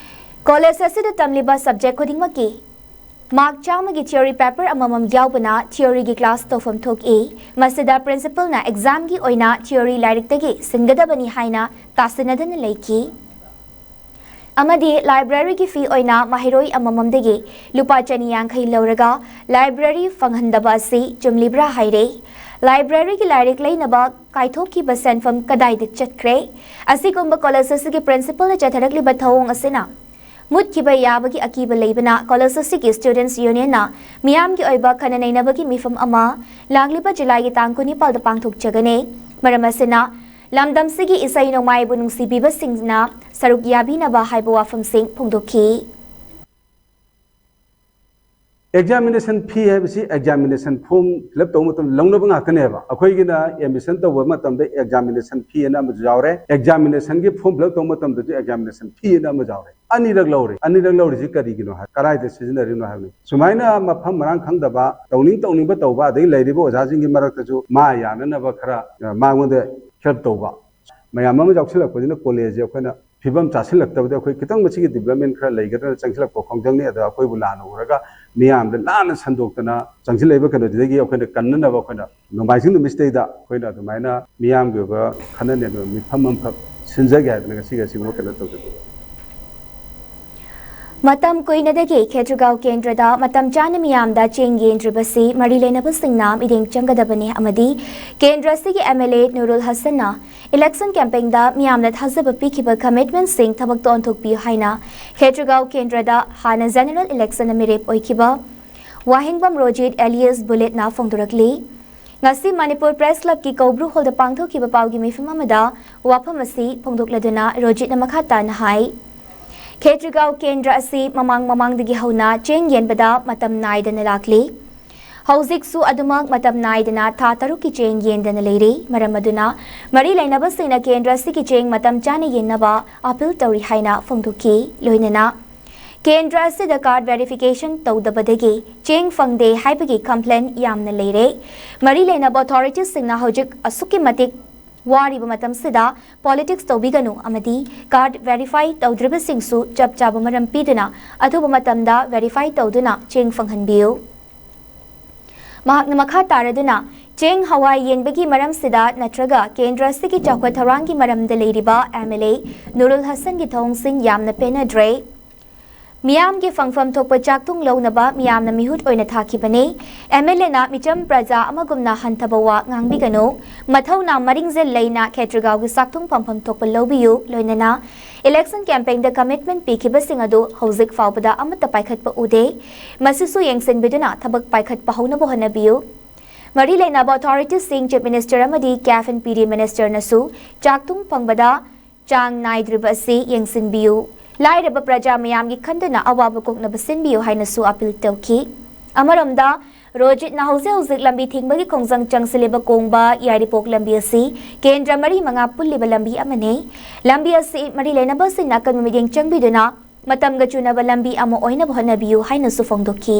ꯀꯣꯂꯦꯖ ꯑꯁꯤꯗ ꯇꯝꯂꯤꯕ ꯁꯕꯖꯦꯛ ꯈꯨꯗꯤꯡꯃꯛꯀꯤ ꯃꯥꯔꯛ ꯆꯥꯝꯃꯒꯤ ꯊꯤꯑꯣꯔꯤ ꯄꯦꯄꯔ ꯑꯃꯃꯝ ꯌꯥꯎꯕꯅ ꯊꯤꯑꯣꯔꯤꯒꯤ ꯀ꯭ꯂꯥꯁ ꯇꯧꯐꯝ ꯊꯣꯛꯏ꯫ ꯃꯁꯤꯗ ꯄ꯭ꯔꯤꯟꯁꯤꯄꯜꯅ ꯑꯦꯛꯖꯥꯝꯒꯤ ꯑꯣꯏꯅ ꯊꯤꯑꯣꯔꯤ ꯂꯥꯏꯔꯤꯛꯇꯒꯤ ꯁꯤꯟꯒꯗꯕꯅꯤ ꯍꯥꯏꯅ ꯇꯥꯁꯤꯟꯅꯗꯨꯅ ꯂꯩꯈꯤ꯫ ꯑꯃꯗꯤ ꯂꯥꯏꯕ꯭ꯔꯦꯔꯤꯒꯤ ꯐꯤ ꯑꯣꯏꯅ ꯃꯍꯩꯔꯣꯏ ꯑꯃꯃꯝꯗꯒꯤ ꯂꯨꯄꯥ ꯆꯅꯤ ꯌꯥꯡꯈꯩ ꯂꯧꯔꯒ ꯂꯥꯏꯕ꯭ꯔꯦꯔꯤ ꯐꯪꯍꯟꯗꯕ ꯑꯁꯤ ꯆꯨꯝꯂꯤꯕ꯭ꯔꯥ ꯍꯥꯏꯔꯦ꯫ ꯂꯥꯏꯕ꯭ꯔꯦꯔꯤꯒꯤ ꯂꯥꯏꯔꯤꯛ ꯂꯩꯅꯕ ꯀꯥꯏꯊꯣꯛꯈꯤꯕ ꯁꯦꯟꯐꯝ ꯀꯗꯥꯏꯗ ꯆꯠꯈ꯭ꯔꯦ? ꯑꯁꯤꯒꯨꯝꯕ ꯀꯣꯂꯦꯖ ꯑꯁꯤꯒꯤ ꯄ꯭ꯔꯤꯟꯁꯤꯄꯜꯅ ꯆꯠꯊꯔꯛꯂꯤꯕ ꯊꯧꯑꯣꯡ ꯑꯁꯤꯅ ꯃꯨꯠꯈꯤꯕ ꯌꯥꯕꯒꯤ ꯑꯀꯤꯕ ꯂꯩꯕꯅ ꯀꯣꯂꯦꯖ ꯑꯁꯤꯒꯤ ꯁ꯭ꯇꯨꯗꯦꯟꯠꯁ ꯌꯨꯅꯤꯌꯟꯅ ꯃꯤꯌꯥꯝꯒꯤ ꯑꯣꯏꯕ ꯈꯟꯅ ꯅꯩꯅꯕꯒꯤ ꯃꯤꯐꯝ ꯑꯃ ꯂꯥꯛꯂꯤꯕ ꯖꯨꯂꯥꯏꯒꯤ ꯇꯥꯡ ꯀꯨꯟꯅꯤꯄꯥꯜꯗ ꯄꯥꯡꯊꯣꯛꯆꯒꯅꯤ꯫ ꯃꯔꯝ ꯑꯁꯤꯅ ꯂꯝꯗꯝꯁꯤꯒꯤ ꯏꯁꯩ ꯅꯣꯡꯃꯥꯏꯕꯨ ꯅꯨꯡꯁꯤꯕꯤꯕꯁꯤꯡꯅ ꯁꯔꯨꯛ ꯌꯥꯕꯤꯅꯕ ꯍꯥꯏꯕ ꯋꯥꯐꯝꯁꯤꯡ ꯐꯣꯡꯗꯣꯛꯈꯤ꯫ ꯑꯦꯛꯖꯥꯃꯤꯅꯦꯁꯟ ꯐꯤ ꯍꯥꯏꯕꯁꯤ ꯑꯦꯛꯖꯥꯃꯤꯅꯦꯁꯟ ꯐꯣꯔꯝ ꯐꯤꯜ ꯑꯞ ꯇꯧꯕ ꯃꯇꯝꯗ ꯂꯧꯅꯕ ꯉꯥꯛꯇꯅꯦꯕ꯫ ꯑꯩꯈꯣꯏꯒꯤꯅ ꯑꯦꯗꯃꯤꯁꯟ ꯇꯧꯕ ꯃꯇꯝꯗ ꯑꯦꯛꯖꯥꯃꯤꯅꯦꯁꯟ ꯐꯤ ꯑꯅ ꯑꯃꯁꯨ ꯌꯥꯎꯔꯦ, ꯑꯦꯛꯖꯥꯃꯤꯅꯦꯁꯟꯒꯤ ꯐꯣꯔꯝ ꯐꯤꯜ ꯑꯞ ꯇꯧꯕ ꯃꯇꯝꯗꯁꯨ ꯑꯦꯛꯖꯥꯃꯤꯅꯦꯁꯟ ꯐꯤ ꯑꯅ ꯑꯃ ꯌꯥꯎꯔꯦ꯫ ꯑꯅꯤꯔꯛ ꯂꯧꯔꯦ꯫ ꯑꯅꯤꯔꯛ ꯂꯧꯔꯤꯁꯤ ꯀꯔꯤꯒꯤꯅꯣ ꯍꯥꯏ, ꯀꯗꯥꯏꯗ ꯁꯤꯖꯤꯟꯅꯔꯤꯅꯣ ꯍꯥꯏꯕꯅꯤ꯫ ꯁꯨꯃꯥꯏꯅ ꯃꯐꯝ ꯃꯔꯥꯡ ꯈꯪꯗꯕ, ꯇꯧꯅꯤꯡ ꯇꯧꯅꯤꯡꯕ ꯇꯧꯕ, ꯑꯗꯒꯤ ꯂꯩꯔꯤꯕ ꯑꯣꯖꯥꯁꯤꯡꯒꯤ ꯃꯔꯛꯇꯁꯨ ꯃꯥ ꯌꯥꯅꯅꯕ ꯈꯔ ꯃꯉꯣꯟꯗ ꯍꯦꯜꯞ ꯇꯧꯕ ꯃꯌꯥꯝ ꯑꯃ ꯌꯥꯎꯁꯤꯜꯂꯛꯄꯁꯤꯅ ꯀꯣꯂꯦꯖꯁꯦ ꯑꯩꯈꯣꯏꯅ ꯐꯤꯕꯝ ꯆꯥꯁꯤꯜꯂꯛꯇꯕꯗ ꯑꯩꯈꯣꯏ ꯈꯤꯇꯪ ꯃꯁꯤꯒꯤ ꯗꯤꯕ꯭ꯂꯞꯃꯦꯟ ꯈꯔ ꯂꯩꯒꯗ꯭ꯔꯅ ꯆꯪꯁꯤꯜꯂꯛꯄ ꯈꯣꯡꯖꯪꯅꯤ꯫ ꯑꯗ ꯑꯩꯈꯣꯏꯕꯨ ꯂꯥꯟꯅ ꯎꯔꯒ ꯃꯤꯌꯥꯝꯗ ꯂꯥꯟꯅ ꯁꯟꯗꯣꯛꯇꯅ ꯆꯪꯁꯤꯜꯂꯛꯏꯕ ꯀꯩꯅꯣꯗꯨꯗꯒꯤ ꯑꯩꯈꯣꯏꯅ ꯀꯟꯅꯅꯕ ꯑꯩꯈꯣꯏꯅ ꯅꯣꯡꯃꯥꯏꯖꯤꯡ ꯅꯨꯃꯤꯠꯁꯤꯗꯩꯗ ꯑꯩꯈꯣꯏꯅ ꯑꯗꯨꯃꯥꯏꯅ ꯃꯤꯌꯥꯝꯒꯤ ꯑꯣꯏꯕ ꯈꯟꯅ ꯅꯩꯅꯕ ꯃꯤꯐꯝ ꯑꯃꯈꯛ ꯁꯤꯟꯖꯒꯦ ꯍꯥꯏꯗꯅ ꯉꯁꯤꯒꯤ ꯑꯁꯤꯒꯨꯝꯕ ꯀꯩꯅꯣ ꯇꯧꯖꯕꯅꯤ꯫ ꯃꯇꯝ ꯀꯨꯏꯅꯗꯒꯤ ꯈꯦꯇ꯭ꯔꯤꯒꯥꯎ ꯀꯦꯟꯗ꯭ꯔꯗ ꯃꯇꯝ ꯆꯥꯅ ꯃꯤꯌꯥꯝꯗ ꯆꯦꯡ ꯌꯦꯟꯗ꯭ꯔꯤꯕꯁꯤ ꯃꯔꯤ ꯂꯩꯅꯕꯁꯤꯡꯅ ꯃꯤꯠꯌꯦꯡ ꯆꯪꯒꯗꯕꯅꯤ ꯑꯃꯗꯤ ꯀꯦꯟꯗ꯭ꯔ ꯑꯁꯤꯒꯤ ꯑꯦꯝ ꯑꯦꯜ ꯑꯦ ꯅꯨꯔꯨꯜ ꯍꯁꯟꯅ ꯏꯂꯦꯛꯁꯟ ꯀꯦꯝꯄꯦꯟꯗ ꯃꯤꯌꯥꯝꯅ ꯊꯥꯖꯕ ꯄꯤꯈꯤꯕ ꯀꯃꯤꯠꯃꯦꯟꯁꯤꯡ ꯊꯕꯛꯇ ꯑꯣꯟꯊꯣꯛꯄꯤꯌꯨ ꯍꯥꯏꯅ ꯈꯦꯇ꯭ꯔꯤꯒꯥꯎ ꯀꯦꯟꯗ꯭ꯔꯗ ꯍꯥꯟꯅ ꯖꯦꯅꯔꯦꯜ ꯏꯂꯦꯛꯁꯟꯗ ꯃꯤꯔꯦꯞ ꯑꯣꯏꯈꯤꯕ ꯋꯥꯍꯦꯡꯕꯝ ꯔꯣꯖꯤꯠ ꯑꯦꯂꯤꯌꯁ ꯕꯨꯂꯦꯠꯅ ꯐꯣꯡꯗꯣꯔꯛꯂꯤ꯫ ꯉꯁꯤ ꯃꯅꯤꯄꯨꯔ ꯄ꯭ꯔꯦꯁ ꯀ꯭ꯂꯕꯀꯤ ꯀꯧꯕ꯭ꯔꯨ ꯍꯣꯜꯗ ꯄꯥꯡꯊꯣꯛꯈꯤꯕ ꯄꯥꯎꯒꯤ ꯃꯤꯐꯝ ꯑꯃꯗ ꯋꯥꯐꯝ ꯑꯁꯤ ꯐꯣꯡꯗꯣꯛꯂꯗꯨꯅ ꯔꯣꯖꯤꯠꯅ ꯃꯈꯥ ꯇꯥꯅ ꯍꯥꯏ, ꯈꯦꯇ꯭ꯔꯤꯒꯥꯎ ꯀꯦꯟꯗ꯭ꯔ ꯑꯁꯤ ꯃꯃꯥꯡ ꯃꯃꯥꯡꯗꯒꯤ ꯍꯧꯅ ꯆꯦꯡ ꯌꯦꯟꯕꯗ ꯃꯇꯝ ꯅꯥꯏꯗꯅ ꯂꯥꯛꯂꯤ꯫ ꯍꯧꯖꯤꯛꯁꯨ ꯑꯗꯨꯃꯛ ꯃꯇꯝ ꯅꯥꯏꯗꯅ ꯊꯥ ꯇꯔꯨꯛꯀꯤ ꯆꯦꯡ ꯌꯦꯟꯗꯅ ꯂꯩꯔꯤ꯫ ꯃꯔꯝ ꯑꯗꯨꯅ ꯃꯔꯤ ꯂꯩꯅꯕꯁꯤꯡꯅ ꯀꯦꯟꯗ꯭ꯔ ꯑꯁꯤꯒꯤ ꯆꯦꯡ ꯃꯇꯝ ꯆꯥꯅ ꯌꯦꯟꯅꯕ ꯑꯥꯄꯤꯜ ꯇꯧꯔꯤ ꯍꯥꯏꯅ ꯐꯣꯡꯗꯣꯛꯈꯤ꯫ ꯂꯣꯏꯅꯅ ꯀꯦꯟꯗ꯭ꯔ ꯑꯁꯤꯗ ꯀꯥꯔꯗ ꯚꯦꯔꯤꯐꯤꯀꯦꯁꯟ ꯇꯧꯗꯕꯗꯒꯤ ꯆꯦꯡ ꯐꯪꯗꯦ ꯍꯥꯏꯕꯒꯤ ꯀꯝꯄ꯭ꯂꯦꯟ ꯌꯥꯝꯅ ꯂꯩꯔꯦ꯫ ꯃꯔꯤ ꯂꯩꯅꯕ ꯑꯣꯊꯣꯔꯤꯇꯤꯁꯁꯤꯡꯅ ꯍꯧꯖꯤꯛ ꯑꯁꯨꯛꯀꯤ ꯃꯇꯤꯛ ꯋꯥꯔꯤꯕ ꯃꯇꯝꯁꯤꯗ ꯄꯣꯂꯤꯇꯤꯛꯁ ꯇꯧꯕꯤꯒꯅꯨ ꯑꯃꯗꯤ ꯀꯥꯔꯗ ꯚꯦꯔꯤꯐꯥꯏ ꯇꯧꯗ꯭ꯔꯤꯕꯁꯤꯡꯁꯨ ꯆꯞ ꯆꯥꯕ ꯃꯔꯝ ꯄꯤꯗꯨꯅ ꯑꯊꯨꯕ ꯃꯇꯝꯗ ꯚꯦꯔꯤꯐꯥꯏ ꯇꯧꯗꯨꯅ ꯆꯦꯡ ꯐꯪꯍꯟꯕꯤꯌꯨ꯫ ꯃꯍꯥꯛꯅ ꯃꯈꯥ ꯇꯥꯔꯗꯨꯅ ꯆꯦꯡ ꯍꯋꯥꯏ ꯌꯦꯟꯕꯒꯤ ꯃꯔꯝꯁꯤꯗ ꯅꯠꯇ꯭ꯔꯒ ꯀꯦꯟꯗ꯭ꯔ ꯑꯁꯤꯒꯤ ꯆꯥꯎꯈꯠ ꯊꯧꯔꯥꯡꯒꯤ ꯃꯔꯝꯗ ꯂꯩꯔꯤꯕ ꯑꯦꯝ ꯑꯦꯜ ꯑꯦ ꯅꯨꯔꯨꯜ ꯍꯁꯟꯒꯤ ꯊꯧꯑꯣꯡꯁꯤꯡ ꯌꯥꯝꯅ ꯄꯦꯟꯅꯗ꯭ꯔꯦ꯫ ꯃꯤꯌꯥꯝꯒꯤ ꯐꯪꯐꯝ ꯊꯣꯛꯄ ꯆꯥꯛꯊꯨꯡ ꯂꯧꯅꯕ ꯃꯤꯌꯥꯝꯅ ꯃꯤꯍꯨꯠ ꯑꯣꯏꯅ ꯊꯥꯈꯤꯕꯅꯤ꯫ ꯑꯦꯝ ꯑꯦꯜ ꯑꯦꯅ ꯃꯤꯆꯝ ꯄ꯭ꯔꯖꯥ ꯑꯃꯒꯨꯝꯅ ꯍꯟꯊꯕ ꯋꯥ ꯉꯥꯡꯕꯤꯒꯅꯨ꯫ ꯃꯊꯧꯅꯥ ꯃꯔꯤꯡꯖꯦꯜ ꯂꯩꯅ ꯈꯦꯇ꯭ꯔꯤꯒꯥꯎꯒꯤ ꯆꯥꯛꯊꯨꯡ ꯐꯪꯐꯝ ꯊꯣꯛꯄ ꯂꯧꯕꯤꯌꯨ꯫ ꯂꯣꯏꯅꯅ ꯏꯂꯦꯛꯁꯟ ꯀꯦꯝꯄꯦꯟꯗ ꯀꯃꯤꯠꯃꯦꯟ ꯄꯤꯈꯤꯕꯁꯤꯡ ꯑꯗꯨ ꯍꯧꯖꯤꯛ ꯐꯥꯎꯕꯗ ꯑꯃꯠꯇ ꯄꯥꯏꯈꯠꯄ ꯎꯗꯦ꯫ ꯃꯁꯤꯁꯨ ꯌꯦꯡꯁꯤꯟꯕꯤꯗꯨꯅ ꯊꯕꯛ ꯄꯥꯏꯈꯠꯄ ꯍꯧꯅꯕ ꯍꯣꯠꯅꯕꯤꯌꯨ꯫ ꯃꯔꯤ ꯂꯩꯅꯕ ꯑꯣꯊꯣꯔꯤꯇꯤꯁꯤꯡ, ꯆꯤꯐ ꯃꯤꯅꯤꯁꯇꯔ ꯑꯃꯗꯤ ꯀꯦꯕꯤꯟ ꯄꯤ ꯗꯤ ꯃꯤꯅꯤꯁꯇꯔꯅꯁꯨ ꯆꯥꯛꯊꯨꯡ ꯐꯪꯕꯗ ꯆꯥꯡ ꯅꯥꯏꯗ꯭ꯔꯤꯕ ꯑꯁꯤ ꯌꯦꯡꯁꯤꯟꯕꯤꯌꯨ꯫ ꯂꯥꯏꯔꯕ ꯄ꯭ꯔꯖꯥ ꯃꯌꯥꯝꯒꯤ ꯈꯟꯗꯨꯅ ꯑꯋꯥꯕ ꯀꯣꯛꯅꯕ ꯁꯤꯟꯕꯤꯌꯨ ꯍꯥꯏꯅꯁꯨ ꯑꯥꯄꯤꯜ ꯇꯧꯈꯤ꯫ ꯑꯃꯔꯣꯝꯗ ꯔꯣꯖꯤꯠꯅ ꯍꯧꯖꯤꯛ ꯍꯧꯖꯤꯛ ꯂꯝꯕꯤ ꯊꯤꯡꯕꯒꯤ ꯈꯣꯡꯖꯪ ꯆꯪꯁꯤꯜꯂꯤꯕ ꯀꯣꯡꯕ ꯌꯥꯏꯔꯤꯄꯣꯛ ꯂꯝꯕꯤ ꯑꯁꯤ ꯀꯦꯟꯗ꯭ꯔ ꯃꯔꯤ ꯃꯉꯥ ꯄꯨꯜꯂꯤꯕ ꯂꯝꯕꯤ ꯑꯃꯅꯤ꯫ ꯂꯝꯕꯤ ꯑꯁꯤ ꯃꯔꯤ ꯂꯩꯅꯕꯁꯤꯡꯅ ꯑꯀꯟꯕ ꯃꯤꯠꯌꯦꯡ ꯆꯪꯕꯤꯗꯨꯅ ꯃꯇꯝꯒ ꯆꯨꯅꯕ ꯂꯝꯕꯤ ꯑꯃ ꯑꯣꯏꯅꯕ ꯍꯣꯠꯅꯕꯤꯌꯨ ꯍꯥꯏꯅꯁꯨ ꯐꯣꯡꯗꯣꯛꯈꯤ꯫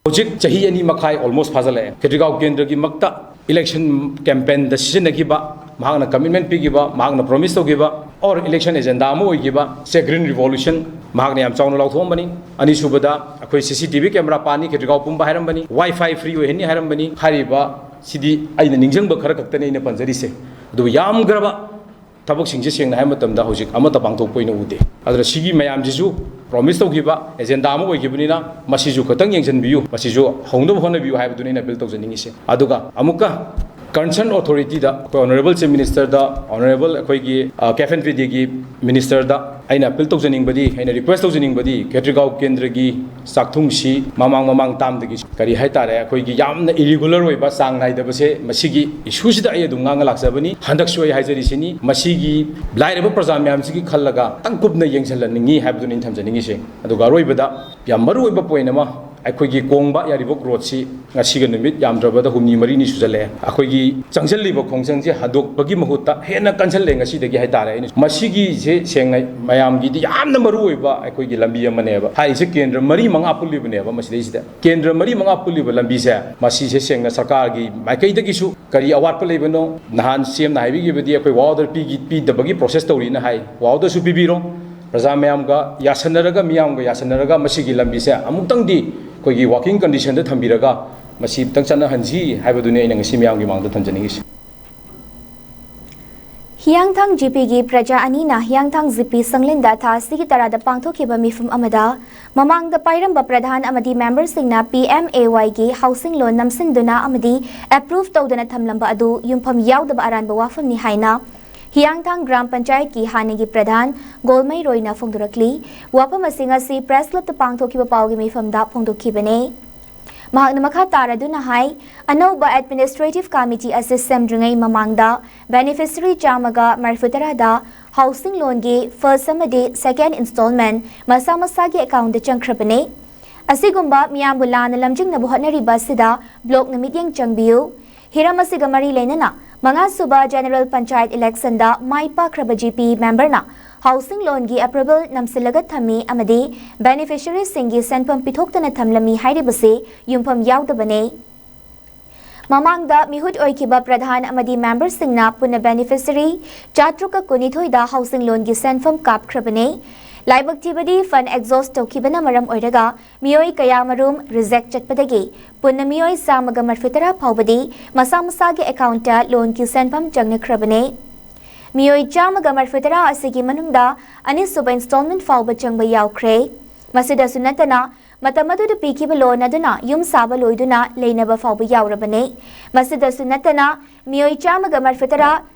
ꯍꯧꯖꯤꯛ ꯆꯍꯤ ꯑꯅꯤ ꯃꯈꯥꯏ ꯑꯣꯜꯃꯣꯁ ꯐꯥꯖꯤꯜꯂꯛꯑꯦ꯫ ꯈꯦꯇ꯭ꯔꯤꯒꯥꯎ ꯀꯦꯟꯗ꯭ꯔꯒꯤ ꯃꯛꯇ ꯏꯂꯦꯛꯁꯟ ꯀꯦꯝꯄꯦꯟꯗ ꯁꯤꯖꯤꯟꯅꯈꯤꯕ ꯃꯍꯥꯛꯅ ꯀꯃꯤꯠꯃꯦꯟ ꯄꯤꯈꯤꯕ, ꯃꯍꯥꯛꯅ ꯄ꯭ꯔꯣꯃꯤꯁ ꯇꯧꯈꯤꯕ, ꯑꯣꯔ ꯏꯂꯦꯛꯁꯟ ꯑꯦꯖꯦꯟꯗꯥ ꯑꯃ ꯑꯣꯏꯈꯤꯕ, ꯁꯦ ꯒ꯭ꯔꯤꯟ ꯔꯤꯚꯣꯂꯨꯁꯟ ꯃꯍꯥꯛꯅ ꯌꯥꯝ ꯆꯥꯎꯅ ꯂꯥꯎꯊꯣꯛꯑꯝꯕꯅꯤ꯫ ꯑꯅꯤꯁꯨꯕꯗ ꯑꯩꯈꯣꯏ ꯁꯤ ꯁꯤ ꯇꯤ ꯚꯤ ꯀꯦꯃꯦꯔꯥ ꯄꯥꯟꯅꯤ, ꯈꯦꯇ꯭ꯔꯤꯒꯥꯎ ꯄꯨꯝꯕ ꯍꯥꯏꯔꯝꯕꯅꯤ, ꯋꯥꯏ ꯐꯥꯏ ꯐ꯭ꯔꯤ ꯑꯣꯏꯍꯟꯅꯤ ꯍꯥꯏꯔꯝꯕꯅꯤ꯫ ꯍꯥꯏꯔꯤꯕ ꯁꯤꯗꯤ ꯑꯩꯅ ꯅꯤꯡꯁꯤꯡꯕ ꯈꯔ ꯈꯛꯇꯅꯤ ꯑꯩꯅ ꯄꯟꯖꯔꯤꯁꯦ꯫ ꯑꯗꯨꯕꯨ ꯌꯥꯝꯈ꯭ꯔꯕ ꯊꯕꯛꯁꯤꯡꯁꯦ ꯁꯦꯡꯅ ꯍꯥꯏꯕ ꯃꯇꯝꯗ ꯍꯧꯖꯤꯛ ꯑꯃꯠꯇ ꯄꯥꯡꯊꯣꯛꯄ ꯑꯣꯏꯅ ꯎꯗꯦ꯫ ꯑꯗꯨꯅ ꯁꯤꯒꯤ ꯃꯌꯥꯝꯁꯤꯁꯨ ꯄ꯭ꯔꯣꯃꯤꯁ ꯇꯧꯈꯤꯕ ꯑꯦꯖꯦꯟꯗꯥ ꯑꯃ ꯑꯣꯏꯈꯤꯕꯅꯤꯅ ꯃꯁꯤꯁꯨ ꯈꯛꯇꯪ ꯌꯦꯡꯁꯤꯟꯕꯤꯌꯨ, ꯃꯁꯤꯁꯨ ꯍꯧꯅꯕ ꯍꯣꯠꯅꯕꯤꯌꯨ ꯍꯥꯏꯕꯗꯨꯅꯤ ꯑꯩꯅ ꯑꯄꯤꯜ ꯇꯧꯖꯅꯤꯡꯉꯤꯁꯦ꯫ ꯑꯗꯨꯒ ꯑꯃꯨꯛꯀ ꯀꯟꯁꯔꯟ ꯑꯣꯊꯣꯔꯤꯇꯤꯗ ꯑꯩꯈꯣꯏ ꯑꯣꯅꯔꯦꯕꯜ ꯆꯤꯐ ꯃꯤꯅꯤꯁꯇꯔꯗ, ꯑꯣꯅꯔꯦꯕꯜ ꯑꯩꯈꯣꯏꯒꯤ, ꯑ, ꯀꯦꯐ ꯑꯦꯟ ꯄꯤ ꯗꯤꯒꯤ ꯃꯤꯅꯤꯁꯇꯔꯗ ꯑꯩꯅ ꯑꯄꯤꯜ ꯇꯧꯖꯅꯤꯡꯕꯗꯤ, ꯑꯩꯅ ꯔꯤꯀ꯭ꯋꯦꯁ ꯇꯧꯖꯅꯤꯡꯕꯗꯤ, ꯈꯦꯇ꯭ꯔꯤꯒꯥꯎ ꯀꯦꯟꯗ꯭ꯔꯒꯤ ꯆꯥꯛꯊꯨꯡꯁꯤ ꯃꯃꯥꯡ ꯃꯃꯥꯡ ꯇꯥꯝꯗꯒꯤ ꯀꯔꯤ ꯍꯥꯏꯇꯥꯔꯦ, ꯑꯩꯈꯣꯏꯒꯤ ꯌꯥꯝꯅ ꯏꯔꯤꯒꯨꯂꯔ ꯑꯣꯏꯕ, ꯆꯥꯡ ꯅꯥꯏꯗꯕꯁꯦ, ꯃꯁꯤꯒꯤ ꯏꯁꯨꯁꯤꯗ ꯑꯩ ꯑꯗꯨꯝ ꯉꯥꯡꯉ ꯂꯥꯛꯆꯕꯅꯤ꯫ ꯍꯟꯗꯛꯁꯨ ꯑꯩ ꯍꯥꯏꯖꯔꯤꯁꯤꯅꯤ, ꯃꯁꯤꯒꯤ ꯂꯥꯏꯔꯕ ꯄ꯭ꯔꯖꯥ ꯃꯌꯥꯝꯁꯤꯒꯤ ꯈꯜꯂꯒ ꯇꯪ ꯀꯨꯞꯅ ꯌꯦꯡꯁꯤꯜꯍꯟꯅꯤꯡꯉꯤ ꯍꯥꯏꯕꯗꯨꯅꯤ ꯑꯩꯅ ꯊꯝꯖꯅꯤꯡꯉꯤꯁꯦ꯫ ꯑꯗꯨꯒ ꯑꯔꯣꯏꯕꯗ ꯌꯥꯝ ꯃꯔꯨ ꯑꯣꯏꯕ ꯄꯣꯏꯟ ꯑꯃ, ꯑꯩꯈꯣꯏꯒꯤ ꯀꯣꯡꯕ ꯌꯥꯏꯔꯤꯄꯣꯛ ꯔꯣꯗꯁꯤ ꯉꯁꯤꯒ ꯅꯨꯃꯤꯠ ꯌꯥꯝꯗ꯭ꯔꯕꯗ ꯍꯨꯝꯅꯤ ꯃꯔꯤꯅꯤ ꯁꯨꯖꯜꯂꯛꯑꯦ꯫ ꯑꯩꯈꯣꯏꯒꯤ ꯆꯪꯁꯤꯜꯂꯤꯕ ꯈꯣꯡꯖꯪꯁꯦ ꯍꯟꯗꯣꯛꯄꯒꯤ ꯃꯍꯨꯠꯇ ꯍꯦꯟꯅ ꯀꯟꯁꯤꯜꯂꯦ ꯉꯁꯤꯗꯒꯤ ꯍꯥꯏꯇꯥꯔꯦ꯫ ꯑꯩꯅ ꯃꯁꯤꯒꯤꯁꯦ ꯁꯦꯡꯅ ꯃꯌꯥꯝꯒꯤꯗꯤ ꯌꯥꯝꯅ ꯃꯔꯨ ꯑꯣꯏꯕ ꯑꯩꯈꯣꯏꯒꯤ ꯂꯝꯕꯤ ꯑꯃꯅꯦꯕ꯫ ꯍꯥꯏꯔꯤꯁꯦ ꯀꯦꯟꯗ꯭ꯔ ꯃꯔꯤ ꯃꯉꯥ ꯄꯨꯜꯂꯤꯕꯅꯦꯕ ꯃꯁꯤꯗꯩꯁꯤꯗ꯫ ꯀꯦꯟꯗ꯭ꯔ ꯃꯔꯤ ꯃꯉꯥ ꯄꯨꯜꯂꯤꯕ ꯂꯝꯕꯤꯁꯦ, ꯃꯁꯤꯁꯦ ꯁꯦꯡꯅ ꯁꯔꯀꯥꯔꯒꯤ ꯃꯥꯏꯀꯩꯗꯒꯤꯁꯨ ꯀꯔꯤ ꯑꯋꯥꯠꯄ ꯂꯩꯕꯅꯣ? ꯅꯍꯥꯟ ꯁꯤ ꯑꯦꯝꯅ ꯍꯥꯏꯕꯤꯈꯤꯕꯗꯤ ꯑꯩꯈꯣꯏ ꯋꯥ ꯑꯣꯔꯗꯔ ꯄꯤꯒꯤ-, ꯄꯤꯗꯕꯒꯤ ꯄ꯭ꯔꯣꯁꯦꯁ ꯇꯧꯔꯤꯅ ꯍꯥꯏ꯫ ꯋꯥ ꯑꯣꯔꯗꯔꯁꯨ ꯄꯤꯕꯤꯔꯣ꯫ ꯄ꯭ꯔꯖꯥ ꯃꯌꯥꯝꯒ ꯌꯥꯁꯟꯅꯔꯒ, ꯃꯤꯌꯥꯝꯒ ꯌꯥꯁꯟꯅꯔꯒ ꯃꯁꯤꯒꯤ ꯂꯝꯕꯤꯁꯦ ꯑꯃꯨꯛꯇꯪꯗꯤ ꯑꯩꯈꯣꯏꯒꯤ ꯋꯥꯀꯤꯡ ꯀꯟꯗꯤꯁꯟꯗ ꯊꯝꯕꯤꯔꯒ ꯃꯁꯤ ꯑꯃꯨꯛꯇꯪ ꯆꯠꯅꯍꯟꯁꯤ ꯍꯥꯏꯕꯗꯨꯅꯤ ꯑꯩꯅ ꯉꯁꯤ ꯃꯤꯌꯥꯝꯒꯤ ꯃꯥꯡꯗ ꯊꯝꯖꯅꯤꯡꯉꯤꯁꯤ꯫ ꯍꯤꯌꯥꯡꯊꯥꯡ ꯖꯤ ꯄꯤꯒꯤ ꯄ꯭ꯔꯖꯥ ꯑꯅꯤꯅ ꯍꯤꯌꯥꯡꯊꯥꯡ ꯖꯤ ꯄꯤ ꯁꯪꯂꯦꯟꯗ ꯊꯥ ꯑꯁꯤꯒꯤ ꯇꯔꯥꯗ ꯄꯥꯡꯊꯣꯛꯈꯤꯕ ꯃꯤꯐꯝ ꯑꯃꯗ ꯃꯃꯥꯡꯗ ꯄꯥꯏꯔꯝꯕ ꯄ꯭ꯔꯙꯥꯟ ꯑꯃꯗꯤ ꯃꯦꯝꯕꯔꯁꯤꯡꯅ ꯄꯤ ꯑꯦꯝ ꯑꯦ ꯋꯥꯏꯒꯤ ꯍꯥꯎꯁꯤꯡ ꯂꯣꯟ ꯅꯝꯁꯤꯟꯗꯨꯅ ꯑꯃꯗꯤ ꯑꯦꯄ꯭ꯔꯨꯚ ꯇꯧꯗꯅ ꯊꯝꯂꯝꯕ ꯑꯗꯨ ꯌꯨꯝꯐꯝ ꯌꯥꯎꯗꯕ ꯑꯔꯥꯟꯕ ꯋꯥꯐꯝꯅꯤ ꯍꯥꯏꯅ ꯍꯤꯌꯥꯡꯊꯥꯡ ꯒ꯭ꯔꯥꯝ ꯄꯟꯆꯥꯌꯠꯀꯤ ꯍꯥꯟꯅꯒꯤ ꯄ꯭ꯔꯙꯥꯟ ꯒꯣꯜꯃꯩ ꯔꯣꯏꯅ ꯐꯣꯡꯗꯣꯔꯛꯂꯤ꯫ ꯋꯥꯐꯝ ꯑꯁꯤ ꯉꯁꯤ ꯄ꯭ꯔꯦꯁ ꯀ꯭ꯂꯕꯇ ꯄꯥꯡꯊꯣꯛꯈꯤꯕ ꯄꯥꯎꯒꯤ ꯃꯤꯐꯝꯗ ꯐꯣꯡꯗꯣꯛꯈꯤꯕꯅꯤ꯫ ꯃꯍꯥꯛꯅ ꯃꯈꯥ ꯇꯥꯔꯗꯨꯅ ꯍꯥꯏ, ꯑꯅꯧꯕ ꯑꯦꯗꯃꯤꯅꯤꯁꯇ꯭ꯔꯦꯇꯤꯚ ꯀꯃꯤꯇꯤ ꯑꯁꯤ ꯁꯦꯝꯗ꯭ꯔꯤꯉꯩ ꯃꯃꯥꯡꯗ ꯕꯦꯅꯤꯐꯤꯁꯔꯤ ꯆꯥꯝꯃꯒ ꯃꯔꯤꯐꯨ ꯇꯔꯥꯗ ꯍꯥꯎꯁꯤꯡ ꯂꯣꯟꯒꯤ ꯐꯥꯔꯁ ꯑꯃꯗꯤ ꯁꯦꯀꯦꯟ ꯏꯟꯁꯇꯣꯜꯃꯦꯟ ꯃꯁꯥ ꯃꯁꯥꯒꯤ ꯑꯦꯀꯥꯎꯟꯗ ꯆꯪꯈ꯭ꯔꯕꯅꯤ꯫ ꯑꯁꯤꯒꯨꯝꯕ ꯃꯤꯌꯥꯝꯕꯨ ꯂꯥꯟꯅ ꯂꯝꯖꯤꯡꯅꯕ ꯍꯣꯠꯅꯔꯤꯕ ꯑꯁꯤꯗ ꯕ꯭ꯂꯣꯛꯅ ꯃꯤꯠꯌꯦꯡ ꯆꯪꯕꯤꯌꯨ꯫ ꯍꯤꯔꯝ ꯑꯁꯤꯒ ꯃꯔꯤ ꯂꯩꯅꯅ ꯃꯉꯥꯁꯨꯕ ꯖꯦꯅꯔꯦꯜ ꯄꯟꯆꯥꯌꯠ ꯏꯂꯦꯛꯁꯟꯗ ꯃꯥꯏ ꯄꯥꯛꯈ꯭ꯔꯕ ꯖꯤ ꯄꯤ ꯃꯦꯝꯕꯔꯅ ꯍꯥꯎꯁꯤꯡ ꯂꯣꯟꯒꯤ ꯑꯦꯄ꯭ꯔꯨꯚꯜ ꯅꯝꯁꯤꯜꯂꯒ ꯊꯝꯃꯤ ꯑꯃꯗꯤ ꯕꯦꯅꯤꯐꯤꯁꯔꯤꯁꯤꯡꯒꯤ ꯁꯦꯟꯐꯝ ꯄꯤꯊꯣꯛꯇꯅ ꯊꯝꯂꯝꯃꯤ ꯍꯥꯏꯔꯤꯕꯁꯤ ꯌꯨꯝꯐꯝ ꯌꯥꯎꯗꯕꯅꯤ꯫ ꯃꯃꯥꯡꯗ ꯃꯤꯍꯨꯠ ꯑꯣꯏꯈꯤꯕ ꯄ꯭ꯔꯙꯥꯟ ꯑꯃꯗꯤ ꯃꯦꯝꯕꯔꯁꯤꯡꯅ ꯄꯨꯟꯅ ꯕꯦꯅꯤꯐꯤꯁꯔꯤ ꯆꯥꯇ꯭ꯔꯨꯛꯀ ꯀꯨꯟꯅꯤꯊꯣꯏꯗ ꯍꯥꯎꯁꯤꯡ ꯂꯣꯟꯒꯤ ꯁꯦꯟꯐꯝ ꯀꯥꯞꯈ꯭ꯔꯕꯅꯤ꯫ ꯂꯥꯏꯕꯛ ꯊꯤꯕꯗꯤ ꯐꯟ ꯑꯦꯛꯖꯣꯁ ꯇꯧꯈꯤꯕꯅ ꯃꯔꯝ ꯑꯣꯏꯔꯒ ꯃꯤꯑꯣꯏ ꯀꯌꯥꯃꯔꯨꯝ ꯔꯤꯖꯦꯛ ꯆꯠꯄꯗꯒꯤ ꯄꯨꯟꯅ ꯃꯤꯑꯣꯏ ꯆꯥꯝꯃꯒ ꯃꯔꯐꯨꯇꯔꯥ ꯐꯥꯎꯕꯗꯤ ꯃꯁꯥ ꯃꯁꯥꯒꯤ ꯑꯦꯀꯥꯎꯟꯇ ꯂꯣꯟꯒꯤ ꯁꯦꯟꯐꯝ ꯆꯪꯅꯈ꯭ꯔꯕꯅꯤ꯫ ꯃꯤꯑꯣꯏ ꯆꯥꯝꯃꯒ ꯃꯔꯐꯨꯇꯔꯥ ꯑꯁꯤꯒꯤ ꯃꯅꯨꯡꯗ ꯑꯅꯤꯁꯨꯕ ꯏꯟꯁꯇꯣꯜꯃꯦꯟꯠ ꯐꯥꯎꯕ ꯆꯪꯕ ꯌꯥꯎꯈ꯭ꯔꯦ꯫ ꯃꯁꯤꯗꯁꯨ ꯅꯠꯇꯅ ꯃꯇꯝ ꯑꯗꯨꯗ ꯄꯤꯈꯤꯕ ꯂꯣꯟ ꯑꯗꯨꯅ ꯌꯨꯝ ꯁꯥꯕ ꯂꯣꯏꯗꯨꯅ ꯂꯩꯅꯕ ꯐꯥꯎꯕ ꯌꯥꯎꯔꯕꯅꯤ꯫ ꯃꯁꯤꯗꯁꯨ ꯅꯠꯇꯅ ꯃꯤꯑꯣꯏ ꯆꯥꯝꯃꯒ ꯃꯔꯐꯨꯇꯔꯥ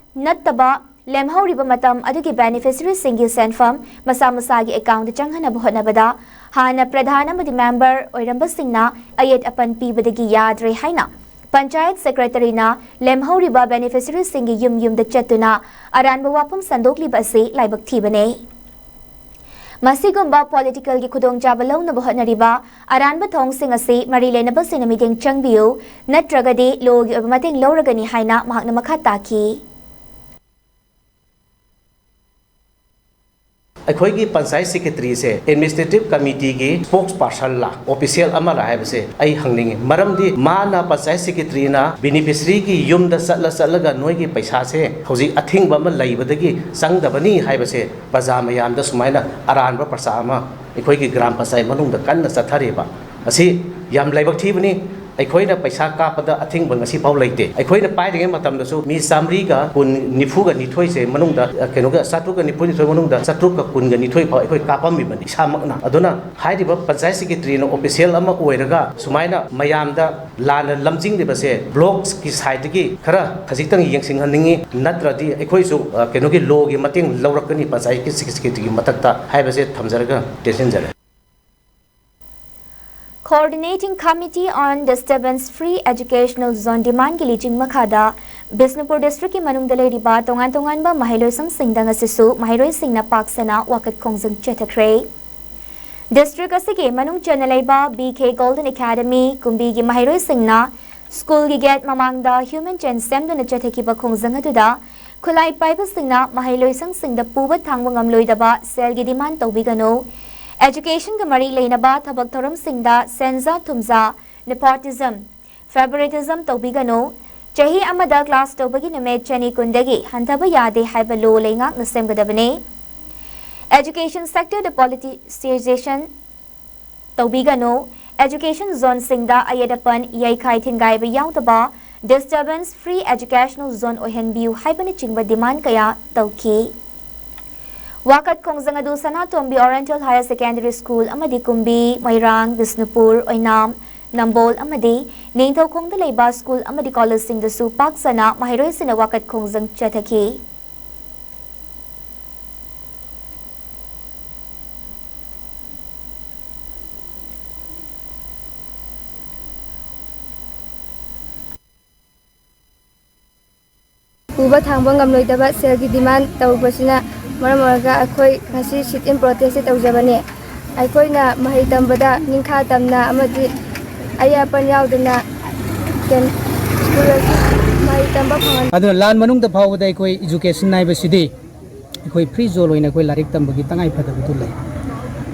ꯅꯠꯇꯕ ꯂꯦꯝꯍꯧꯔꯤꯕ ꯃꯇꯝ ꯑꯗꯨꯒꯤ ꯕꯦꯅꯤꯐꯤꯁꯔꯤꯁꯤꯡꯒꯤ ꯁꯦꯟꯐꯝ ꯃꯁꯥ ꯃꯁꯥꯒꯤ ꯑꯦꯀꯥꯎꯟꯗ ꯆꯪꯍꯟꯅꯕ ꯍꯣꯠꯅꯕꯗ ꯍꯥꯟꯅ ꯄ꯭ꯔꯙꯥꯟ ꯑꯃꯗꯤ ꯃꯦꯝꯕꯔ ꯑꯣꯏꯔꯝꯕꯁꯤꯡꯅ ꯑꯌꯦꯠ ꯑꯄꯟ ꯄꯤꯕꯗꯒꯤ ꯌꯥꯗ꯭ꯔꯦ ꯍꯥꯏꯅ ꯄꯟꯆꯥꯌꯠ ꯁꯦꯀ꯭ꯔꯦꯇꯔꯤꯅ ꯂꯦꯝꯍꯧꯔꯤꯕ ꯕꯦꯅꯤꯐꯤꯁꯔꯤꯁꯤꯡꯒꯤ ꯌꯨꯝ ꯌꯨꯝꯗ ꯆꯠꯇꯨꯅ ꯑꯔꯥꯟꯕ ꯋꯥꯐꯝ ꯁꯟꯗꯣꯛꯂꯤꯕ ꯑꯁꯤ ꯂꯥꯏꯕꯛ ꯊꯤꯕꯅꯤ꯫ ꯃꯁꯤꯒꯨꯝꯕ ꯄꯣꯂꯤꯇꯤꯀꯦꯜꯒꯤ ꯈꯨꯗꯣꯡꯆꯥꯕ ꯂꯧꯅꯕ ꯍꯣꯠꯅꯔꯤꯕ ꯑꯔꯥꯟꯕ ꯊꯧꯑꯣꯡꯁꯤꯡ ꯑꯁꯤ ꯃꯔꯤ ꯂꯩꯅꯕꯁꯤꯡꯅ ꯃꯤꯠꯌꯦꯡ ꯆꯪꯕꯤꯌꯨ, ꯅꯠꯇ꯭ꯔꯒꯗꯤ ꯂꯣꯒꯤ ꯑꯣꯏꯕ ꯃꯇꯦꯡ ꯂꯧꯔꯒꯅꯤ ꯍꯥꯏꯅ ꯃꯍꯥꯛꯅ ꯃꯈꯥ ꯇꯥꯈꯤ꯫ ꯑꯩꯈꯣꯏꯒꯤ ꯄꯟꯆꯥꯌꯠ ꯁꯦꯀ꯭ꯔꯦꯇꯔꯤꯁꯦ ꯑꯦꯗꯃꯤꯅꯤꯁꯇ꯭ꯔꯦꯇꯤꯚ ꯀꯃꯤꯇꯤꯒꯤ ꯁ꯭ꯄꯣꯛꯁ ꯄꯥꯔꯁꯟꯂ ꯑꯣꯐꯤꯁꯤꯌꯦꯜ ꯑꯃꯔ ꯍꯥꯏꯕꯁꯦ ꯑꯩ ꯍꯪꯅꯤꯡꯉꯤ꯫ ꯃꯔꯝꯗꯤ ꯃꯥꯅ ꯄꯟꯆꯥꯌꯠ ꯁꯦꯀ꯭ꯔꯦꯇꯔꯤꯅ ꯕꯦꯅꯤꯐꯤꯁꯔꯤꯒꯤ ꯌꯨꯝꯗ ꯆꯠꯂ ꯆꯠꯂꯒ ꯅꯣꯏꯒꯤ ꯄꯩꯁꯥꯁꯦ ꯍꯧꯖꯤꯛ ꯑꯊꯤꯡꯕ ꯑꯃ ꯂꯩꯕꯗꯒꯤ ꯆꯪꯗꯕꯅꯤ ꯍꯥꯏꯕꯁꯦ ꯄ꯭ꯔꯖꯥ ꯃꯌꯥꯝꯗ ꯁꯨꯃꯥꯏꯅ ꯑꯔꯥꯟꯕ ꯄ꯭ꯔꯆꯥꯔ ꯑꯃ ꯑꯩꯈꯣꯏꯒꯤ ꯒ꯭ꯔꯥꯝ ꯄꯟꯆꯥꯌꯠ ꯃꯅꯨꯡꯗ ꯀꯟꯅ ꯆꯠꯊꯔꯤꯕ ꯑꯁꯤ ꯌꯥꯝ ꯂꯥꯏꯕꯛ ꯊꯤꯕꯅꯤ꯫ ꯑꯩꯈꯣꯏꯅ ꯄꯩꯁꯥ ꯀꯥꯞꯄꯗ ꯑꯊꯤꯡꯕ ꯉꯁꯤ ꯐꯥꯎ ꯂꯩꯇꯦ꯫ ꯑꯩꯈꯣꯏꯅ ꯄꯥꯏꯔꯤꯉꯩ ꯃꯇꯝꯗꯁꯨ ꯃꯤ ꯆꯥꯃꯔꯤꯒ ꯀꯨꯟ, ꯅꯤꯐꯨꯒ ꯅꯤꯊꯣꯏꯁꯦ ꯃꯅꯨꯡꯗ, ꯑ, ꯀꯩꯅꯣꯒ, ꯆꯥꯇ꯭ꯔꯨꯛꯀ ꯅꯤꯐꯨ ꯅꯤꯊꯣꯏ ꯃꯅꯨꯡꯗ ꯆꯥꯇ꯭ꯔꯨꯛꯀ ꯀꯨꯟꯒ ꯅꯤꯊꯣꯏ ꯐꯥꯎ ꯑꯩꯈꯣꯏ ꯀꯥꯞꯄꯝꯃꯤꯕꯅꯤ ꯏꯁꯥꯃꯛꯅ꯫ ꯑꯗꯨꯅ ꯍꯥꯏꯔꯤꯕ ꯄꯟꯆꯥꯌꯠ ꯁꯦꯀ꯭ꯔꯦꯇꯔꯤꯅ ꯑꯣꯐꯤꯁꯤꯌꯦꯜ ꯑꯃ ꯑꯣꯏꯔꯒ ꯁꯨꯃꯥꯏꯅ ꯃꯌꯥꯝꯗ ꯂꯥꯟꯅ ꯂꯝꯖꯤꯡꯂꯤꯕꯁꯦ ꯕ꯭ꯂꯣꯛꯀꯤ ꯁꯥꯏꯠꯇꯒꯤ ꯈꯔ ꯈꯖꯤꯛꯇꯪ ꯌꯦꯡꯁꯤꯟꯍꯟꯅꯤꯡꯉꯤ, ꯅꯠꯇ꯭ꯔꯗꯤ ꯑꯩꯈꯣꯏꯁꯨ, ꯑ, ꯀꯩꯅꯣꯒꯤ ꯂꯣꯒꯤ ꯃꯇꯦꯡ ꯂꯧꯔꯛꯀꯅꯤ ꯄꯟꯆꯥꯌꯠꯀꯤ ꯁꯦꯀ꯭ꯔꯦꯇꯔꯤꯒꯤ ꯃꯊꯛꯇ ꯍꯥꯏꯕꯁꯦ ꯊꯝꯖꯔꯒ ꯇꯦꯟꯁꯤꯟꯖꯔꯦ꯫ Coordinating Committee on Disturbance Free Educational Zone Demand ꯒꯤ ꯂꯤꯆꯤꯡ ꯃꯈꯥꯗ ꯕꯤꯁꯅꯨꯄꯨꯔ ꯗꯤꯁꯇ꯭ꯔꯤꯛꯀꯤ ꯃꯅꯨꯡꯗ ꯂꯩꯔꯤꯕ ꯇꯣꯉꯥꯟ ꯇꯣꯉꯥꯟꯕ ꯃꯍꯩꯂꯣꯏꯁꯪꯁꯤꯡꯗ ꯉꯁꯤꯁꯨ ꯃꯍꯩꯔꯣꯏꯁꯤꯡꯅ ꯄꯥꯛ ꯁꯟꯅ ꯋꯥꯀꯠ ꯈꯣꯡꯖꯪ ꯆꯠꯊꯈ꯭ꯔꯦ꯫ ꯗꯤꯁꯇ꯭ꯔꯤꯛ ꯑꯁꯤꯒꯤ ꯃꯅꯨꯡ ꯆꯟꯅ ꯂꯩꯕ ꯕꯤ ꯀꯦ ꯒꯣꯜꯗꯟ ꯑꯦꯀꯥꯗꯃꯤ ꯀꯨꯝꯕꯤꯒꯤ ꯃꯍꯩꯔꯣꯏꯁꯤꯡꯅ ꯁ꯭ꯀꯨꯜꯒꯤ ꯒꯦꯠ ꯃꯃꯥꯡꯗ ꯍ꯭ꯌꯨꯃꯦꯟ ꯆꯦꯟ ꯁꯦꯝꯗꯨꯅ ꯆꯠꯊꯈꯤꯕ ꯈꯣꯡꯖꯪ ꯑꯗꯨꯗ ꯈꯨꯠꯂꯥꯏ ꯄꯥꯏꯕꯁꯤꯡꯅ ꯃꯍꯩꯂꯣꯏꯁꯪꯁꯤꯡꯗ ꯄꯨꯕ ꯊꯥꯡꯕ ꯉꯝꯂꯣꯏꯗꯕ ꯁꯦꯜꯒꯤ ꯗꯤꯃꯥꯟ ꯇꯧꯕꯤꯒꯅꯨ, ꯑꯦꯖꯨꯀꯦꯁꯟꯒ ꯃꯔꯤ ꯂꯩꯅꯕ ꯊꯕꯛ ꯊꯧꯔꯝꯁꯤꯡꯗ ꯁꯦꯟꯖꯥ ꯊꯨꯝꯖꯥ, nepotism, Favoritism ꯇꯧꯕꯤꯒꯅꯨ꯫ ꯆꯍꯤ ꯑꯃꯗ class ꯇꯧꯕꯒꯤ ꯅꯨꯃꯤꯠ ꯆꯅꯤ ꯀꯨꯟꯗꯒꯤ ꯍꯟꯊꯕ ꯌꯥꯗꯦ ꯍꯥꯏꯕ law ꯂꯩꯉꯥꯛꯅ ꯁꯦꯝꯒꯗꯕꯅꯤ꯫ Education sector ꯗ politicization ꯇꯧꯕꯤꯒꯅꯨ꯫ Education zoneꯁꯤꯡꯗ ꯑꯌꯦꯠ ꯑꯄꯟ, ꯌꯩꯈꯥꯏ ꯊꯤꯟꯒꯥꯏꯕ ꯌꯥꯎꯗꯕ disturbance free educational zone ꯑꯣꯏꯍꯟꯕꯤꯌꯨ ꯍꯥꯏꯕꯅꯆꯤꯡꯕ demand ꯀꯌꯥ ꯇꯧꯈꯤ꯫ ꯋꯥꯀꯠ ꯈꯣꯡꯖꯪ ꯑꯗꯨ ꯁꯅꯥꯇꯣꯝꯕꯤ Oriental Higher Secondary School ꯑꯃꯗꯤ ꯀꯨꯝꯕꯤ, ꯃꯣꯏꯔꯥꯡ, ꯕꯤꯁꯅꯨꯄꯨꯔ, ꯑꯣꯏꯅꯥꯝ, ꯅꯝꯕꯣꯜ ꯑꯃꯗꯤ ꯅꯤꯡꯊꯧꯈꯣꯡꯗ ꯂꯩꯕ school ꯑꯃꯗꯤ collegeꯁꯤꯡꯗꯁꯨ ꯄꯥꯛ ꯁꯟꯅ ꯃꯍꯩꯔꯣꯏꯁꯤꯡꯅ ꯋꯥꯀꯠ ꯈꯣꯡꯖꯪ ꯆꯠꯊꯈꯤ꯫ ꯄꯨꯕ ꯊꯥꯡꯕ ꯉꯝꯂꯣꯏꯗꯕ ꯁꯦꯜꯒꯤ demand ꯇꯧꯕꯁꯤꯅ ꯃꯔꯝ ꯑꯣꯏꯔꯒ ꯑꯩꯈꯣꯏ ꯉꯁꯤ sit in protest ꯁꯦ ꯇꯧꯖꯕꯅꯤ꯫ ꯑꯩꯈꯣꯏꯅ ꯃꯍꯩ ꯇꯝꯕꯗ ꯅꯤꯡꯈꯥ ꯇꯝꯅ ꯑꯃꯗꯤ ꯑꯌꯦꯠ ꯑꯄꯟ ꯌꯥꯎꯗꯅ ꯀꯦꯟ-, school ꯑꯁꯤ ꯃꯍꯩ ꯇꯝꯕ ꯐꯪꯍꯟ- ꯑꯗꯨꯅ ꯂꯥꯟ ꯃꯅꯨꯡꯗ ꯐꯥꯎꯕꯗ ꯑꯩꯈꯣꯏ education ꯍꯥꯏꯕꯁꯤꯗꯤ ꯑꯩꯈꯣꯏ free zone ꯑꯣꯏꯅ ꯑꯩꯈꯣꯏ ꯂꯥꯏꯔꯤꯛ ꯇꯝꯕꯒꯤ ꯇꯉꯥꯏ ꯐꯗꯕꯗꯨ ꯂꯩ꯫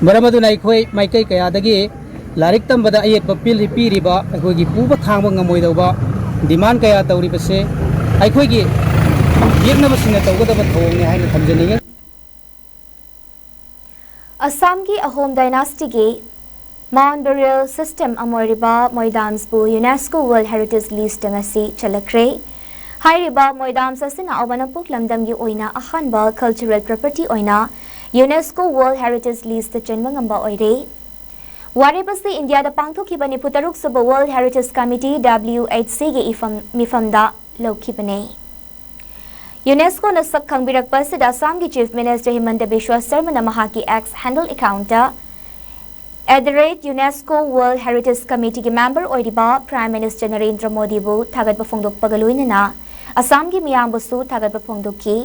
ꯃꯔꯝ ꯑꯗꯨꯅ ꯑꯩꯈꯣꯏ ꯃꯥꯏꯀꯩ ꯀꯌꯥꯗꯒꯤ ꯂꯥꯏꯔꯤꯛ ꯇꯝꯕꯗ ꯑꯌꯦꯠꯄ ꯄꯤꯔꯤ-, ꯄꯤꯔꯤꯕ ꯑꯩꯈꯣꯏꯒꯤ ꯄꯨꯕ ꯊꯥꯡꯕ ꯉꯝꯃꯣꯏꯗꯧꯕ demand ꯀꯌꯥ ꯇꯧꯔꯤꯕꯁꯦ ꯑꯩꯈꯣꯏꯒꯤ ꯌꯦꯛꯅꯕꯁꯤꯡꯅ ꯇꯧꯒꯗꯕ ꯊꯧꯑꯣꯡꯅꯤ ꯍꯥꯏꯅ ꯊꯝꯖꯅꯤꯡꯉꯤ꯫ ꯑꯁꯥꯝꯒꯤ ꯑꯍꯣꯝ dynasty ꯒꯤ mound burial system ꯑꯃ ꯑꯣꯏꯔꯤꯕ ꯃꯣꯏꯗꯥꯝꯁꯕꯨ UNESCO World Heritage List ꯇ ꯉꯁꯤ ꯆꯜꯂꯛꯈ꯭ꯔꯦ꯫ ꯍꯥꯏꯔꯤꯕ ꯃꯣꯏꯗꯥꯝꯁ ꯑꯁꯤꯅ ꯑꯋꯥꯡ ꯅꯣꯡꯄꯣꯛ ꯂꯝꯗꯝꯒꯤ ꯑꯣꯏꯅ ꯑꯍꯥꯟꯕ cultural property ꯑꯣꯏꯅ UNESCO World Heritage List ꯇ ꯆꯟꯕ ꯉꯝꯕ ꯑꯣꯏꯔꯦ꯫ ꯋꯥꯔꯦꯞ ꯑꯁꯤ ꯏꯟꯗꯤꯌꯥꯗ ꯄꯥꯡꯊꯣꯛꯈꯤꯕ ꯅꯤꯐꯨ ꯇꯔꯨꯛ ꯁꯨꯕ World Heritage Committee, W H C ꯒꯤ ꯏꯐꯝ, ꯃꯤꯐꯝꯗ ꯂꯧꯈꯤꯕꯅꯤ꯫ UNESCOꯅ ꯁꯛ ꯈꯪꯕꯤꯔꯛꯄ ꯑꯁꯤꯗ ꯑꯁꯥꯝꯒꯤ Chief Minister ꯍꯤꯃꯟꯇ ꯕꯤꯁ꯭ꯋ ꯁꯔꯃꯅ ꯃꯍꯥꯛꯀꯤ X handle account ꯇ at the rate UNESCO World Heritage Committee ꯒꯤ member ꯑꯣꯏꯔꯤꯕ Prime Minister ꯅꯔꯦꯟꯗ꯭ꯔ ꯃꯣꯗꯤꯕꯨ ꯊꯥꯒꯠꯄ ꯐꯣꯡꯗꯣꯛꯄꯒ ꯂꯣꯏꯅꯅ ꯑꯁꯥꯝꯒꯤ ꯃꯤꯌꯥꯝꯕꯨꯁꯨ ꯊꯥꯒꯠꯄ ꯐꯣꯡꯗꯣꯛꯈꯤ꯫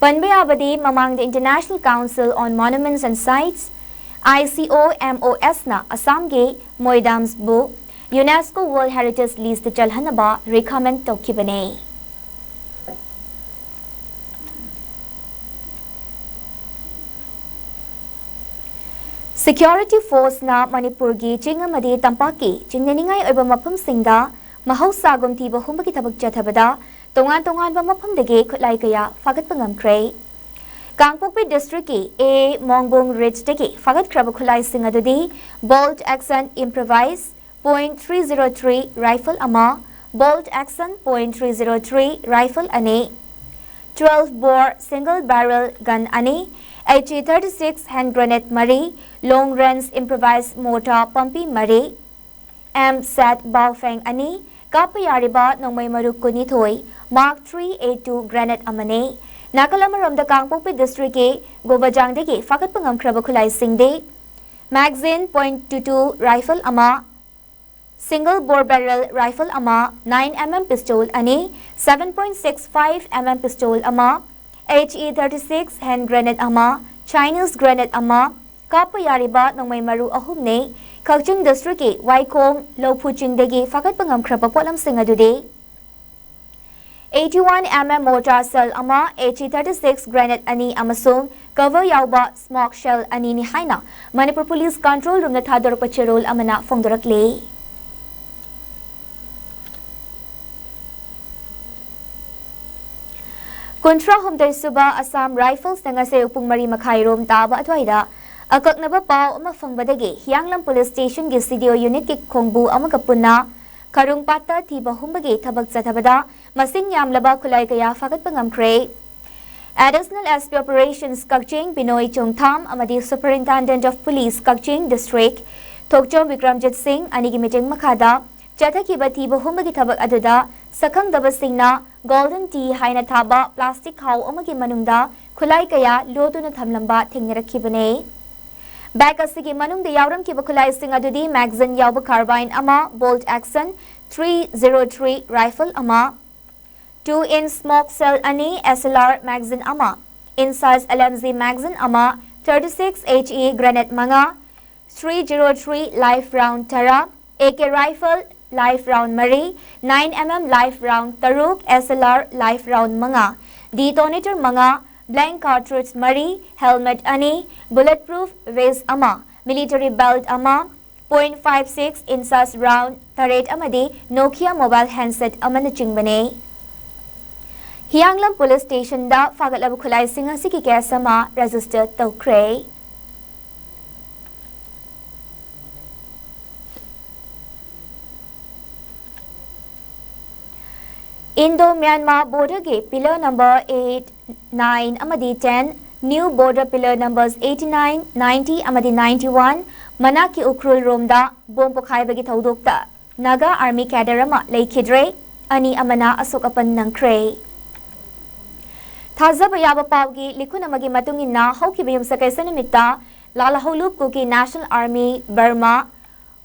ꯄꯟꯕ ꯌꯥꯕꯗꯤ, ꯃꯃꯥꯡꯗ International Council on Monuments and Sites, ICOMOS ꯅ ꯑꯁꯥꯝꯒꯤ ꯃꯣꯏꯗꯥꯝꯁꯕꯨ UNESCO World Heritage List ꯇ ꯆꯜꯍꯟꯅꯕ recommend ꯇꯧꯈꯤꯕꯅꯦ꯫ Security Forceꯅ ꯃꯅꯤꯄꯨꯔꯒꯤ ꯆꯤꯡ ꯑꯃꯗꯤ ꯇꯝꯄꯥꯛꯀꯤ ꯆꯤꯡꯅꯅꯤꯡꯉꯥꯏ ꯑꯣꯏꯕ ꯃꯐꯝꯁꯤꯡꯗ ꯃꯍꯧꯁꯥꯒꯨꯝ ꯊꯤꯕ ꯍꯨꯝꯕꯒꯤ ꯊꯕꯛ ꯆꯠꯊꯕꯗ ꯇꯣꯉꯥꯟ ꯇꯣꯉꯥꯟꯕ ꯃꯐꯝꯗꯒꯤ ꯈꯨꯠꯂꯥꯏ ꯀꯌꯥ ꯐꯥꯒꯠꯄ ꯉꯝꯈ꯭ꯔꯦ꯫ ꯀꯥꯡꯄꯣꯛꯄꯤ districtꯀꯤ A ꯃꯣꯡꯕꯨꯡ Ridgeꯗꯒꯤ ꯐꯥꯒꯠꯈ꯭ꯔꯕ ꯈꯨꯠꯂꯥꯏꯁꯤꯡ ꯑꯗꯨꯗꯤ bolt action improvised point three zero three rifle ꯑꯃ, bolt action point three zero three rifle ꯑꯅꯤ, twelve bore single barrel gun ꯑꯅꯤ, HE thirty six hand grenade ꯃꯔꯤ, long range improvised mortar ꯄꯝꯄꯤ ꯃꯔꯤ, M set Baofeng ꯑꯅꯤ, ꯀꯥꯞꯄ ꯌꯥꯔꯤꯕ ꯅꯣꯡꯃꯩ ꯃꯔꯨ ꯀꯨꯟꯅꯤꯊꯣꯏ, Mark three A two grenade ꯑꯃꯅꯤ꯫ ꯅꯥꯀꯜ ꯑꯃꯔꯣꯝꯗ ꯀꯥꯡꯄꯣꯛꯄꯤ districtꯀꯤ ꯒꯣꯕꯖꯥꯡꯗꯒꯤ ꯐꯥꯒꯠꯄ ꯉꯝꯈ꯭ꯔꯕ ꯈꯨꯠꯂꯥꯏꯁꯤꯡꯗꯤ magazine point two two rifle ꯑꯃ, single bore barrel rifle ꯑꯃ, nine MM pistol ꯑꯅꯤ, seven point six five MM pistol ꯑꯃ, HE thirty six hand grenade ꯑꯃ, Chinese grenade ꯑꯃ, ꯀꯥꯞꯄ ꯌꯥꯔꯤꯕ ꯅꯣꯡꯃꯩ ꯃꯔꯨ ꯑꯍꯨꯝꯅꯤ꯫ ꯀꯛꯆꯤꯡ districtꯀꯤ ꯋꯥꯏꯈꯣꯡ ꯂꯧꯐꯨ ꯆꯤꯡꯗꯒꯤ ꯐꯥꯒꯠꯄ ꯉꯝꯈ꯭ꯔꯕ ꯄꯣꯠꯂꯝꯁꯤꯡ ꯑꯗꯨꯗꯤ eighty one MM mortar shell ꯑꯃ, HE thirty six grenade ꯑꯅꯤ ꯑꯃꯁꯨꯡ cover ꯌꯥꯎꯕ smoke shell ꯑꯅꯤꯅꯤ ꯍꯥꯏꯅ ꯃꯅꯤꯄꯨꯔ Police Control Roomꯅ ꯊꯥꯗꯣꯔꯛꯄ ꯆꯦꯔꯣꯜ ꯑꯃꯅ ꯐꯣꯡꯗꯣꯔꯛꯂꯤ꯫ ꯀꯨꯟꯊ꯭ꯔꯥ ꯍꯨꯝꯗꯣꯏ ꯁꯨꯕ Assam Riflesꯅ ꯉꯁꯤ ꯄꯨꯡ ꯃꯔꯤ ꯃꯈꯥꯏ ꯔꯣꯝ ꯇꯥꯕ ꯑꯗꯨꯋꯥꯏꯗ ꯑꯀꯛꯅꯕ ꯄꯥꯎ ꯑꯃ ꯐꯪꯕꯗꯒꯤ ꯍꯤꯌꯥꯡꯂꯝ Police Stationꯒꯤ CDO unitꯀꯤ ꯈꯣꯡꯕꯨ ꯑꯃꯒ ꯄꯨꯟꯅ ꯈꯔꯨꯡꯄꯥꯠꯇ ꯊꯤꯕ ꯍꯨꯝꯕꯒꯤ ꯊꯕꯛ ꯆꯠꯊꯕꯗ ꯃꯁꯤꯡ ꯌꯥꯝꯂꯕ ꯈꯨꯠꯂꯥꯏ ꯀꯌꯥ ꯐꯥꯒꯠꯄ ꯉꯝꯈ꯭ꯔꯦ꯫ Additional SP Operations ꯀꯛꯆꯤꯡ ꯕꯤꯅꯣꯏ ꯆꯣꯡꯊꯥꯝ ꯑꯃꯗꯤ Superintendent of Police Kakching District ꯊꯣꯛꯆꯣꯝ ꯕꯤꯀ꯭ꯔꯝꯖꯤꯠ ꯁꯤꯡ ꯑꯅꯤꯒꯤ ꯃꯤꯠꯌꯦꯡ ꯃꯈꯥꯗ ꯆꯠꯊꯈꯤꯕ ꯊꯤꯕ ꯍꯨꯝꯕꯒꯤ ꯊꯕꯛ ꯑꯗꯨꯗ ꯁꯛꯈꯪꯗꯕꯁꯤꯡꯅ Golden Tea ꯍꯥꯏꯅ ꯊꯥꯕ plastic ꯈꯥꯎ ꯑꯃꯒꯤ ꯃꯅꯨꯡꯗ ꯈꯨꯠꯂꯥꯏ ꯀꯌꯥ ꯂꯣꯠꯇꯨꯅ ꯊꯝꯂꯝꯕ ꯊꯦꯡꯅꯔꯛꯈꯤꯕꯅꯤ꯫ Bag ꯑꯁꯤꯒꯤ ꯃꯅꯨꯡꯗ ꯌꯥꯎꯔꯝꯈꯤꯕ ꯈꯨꯠꯂꯥꯏꯁꯤꯡ ꯑꯗꯨꯗꯤ magazine ꯌꯥꯎꯕ carbine ꯑꯃ, bolt action three zero three rifle ꯑꯃ, two inch smoke shell ꯑꯅꯤ, SLR magazine ꯑꯃ, inch size LMG magazine ꯑꯃ, thirty six HE grenade ꯃꯉꯥ, three zero three live round ꯇꯔꯥ, AK rifle live round ꯃꯔꯤ, nine MM live round ꯇꯔꯨꯛ, SLR live round ꯃꯉꯥ, detonator ꯃꯉꯥ, blank cartridge ꯃꯔꯤ, helmet ꯑꯅꯤ, bullet proof vest ꯑꯃ, military belt ꯑꯃ, point five six inches round ꯇꯔꯦꯠ ꯑꯃꯗꯤ Nokia mobile handset ꯑꯃꯅꯆꯤꯡꯕꯅꯤ꯫ ꯍꯤꯌꯥꯡꯂꯝ police stationꯗ ꯐꯥꯒꯠꯂꯕ ꯈꯨꯠꯂꯥꯏꯁꯤꯡ ꯑꯁꯤꯒꯤ case ꯑꯃ register ꯇꯧꯈ꯭ꯔꯦ꯫ Indo-Myanmar borderꯒꯤ pillar number eight, nine ꯑꯃꯗꯤ ten, new border pillar numbers eighty-nine, ninety ꯑꯃꯗꯤ ninety-one ꯃꯅꯥꯛꯀꯤ ꯎꯈ꯭ꯔꯨꯜ ꯔꯣꯝꯗ bomb ꯄꯣꯈꯥꯏꯕꯒꯤ ꯊꯧꯗꯣꯛꯇ Naga Army cadre ꯑꯃ ꯂꯩꯈꯤꯗ꯭ꯔꯦ, ꯑꯅꯤ ꯑꯃꯅ ꯑꯁꯣꯛ ꯑꯄꯟ ꯅꯪꯈ꯭ꯔꯦ꯫ ꯊꯥꯖꯕ ꯌꯥꯕ ꯄꯥꯎꯒꯤ ꯂꯤꯈꯨꯟ ꯑꯃꯒꯤ ꯃꯇꯨꯡ ꯏꯟꯅ, ꯍꯧꯈꯤꯕ ꯌꯨꯝꯁꯀꯩꯁ ꯅꯨꯃꯤꯠꯇ ꯂꯥꯂꯍꯧꯂꯨꯞ ꯀꯨꯀꯤ National Army Burma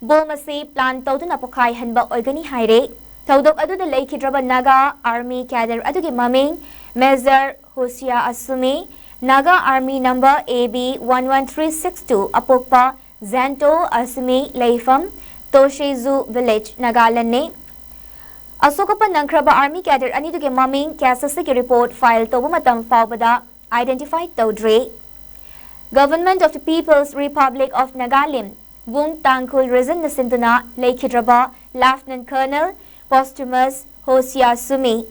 bomb ꯑꯁꯤ plan ꯇꯧꯗꯨꯅ ꯄꯣꯈꯥꯏꯍꯟꯕ ꯑꯣꯏꯒꯅꯤ ꯍꯥꯏꯔꯦ꯫ ꯊꯧꯗꯣꯛ ꯑꯗꯨꯗ ꯂꯩꯈꯤꯗ꯭ꯔꯕ Naga Army cadre ꯑꯗꯨꯒꯤ ꯃꯃꯤꯡ Major Hosia Asumi, Naga Army number A B one one three six two ꯑꯄꯣꯛꯄ Zento Asumi, ꯂꯩꯐꯝ Toshizu Village, Nagalandꯅꯤ꯫ ꯑꯁꯣꯛ ꯑꯄꯟ ꯅꯪꯈ꯭ꯔꯕ Army cadre ꯑꯅꯤꯗꯨꯒꯤ ꯃꯃꯤꯡ case ꯑꯁꯤꯒꯤ report file ꯇꯧꯕ ꯃꯇꯝ ꯐꯥꯎꯕꯗ identify ꯇꯧꯗ꯭ꯔꯤ꯫ Government of the People's Republic of Nagalim, Wung Tangkhul Regionꯅ ꯁꯤꯟꯗꯨꯅ ꯂꯩꯈꯤꯗ꯭ꯔꯕ Lieutenant Colonel Posthumus Hosia Sumi,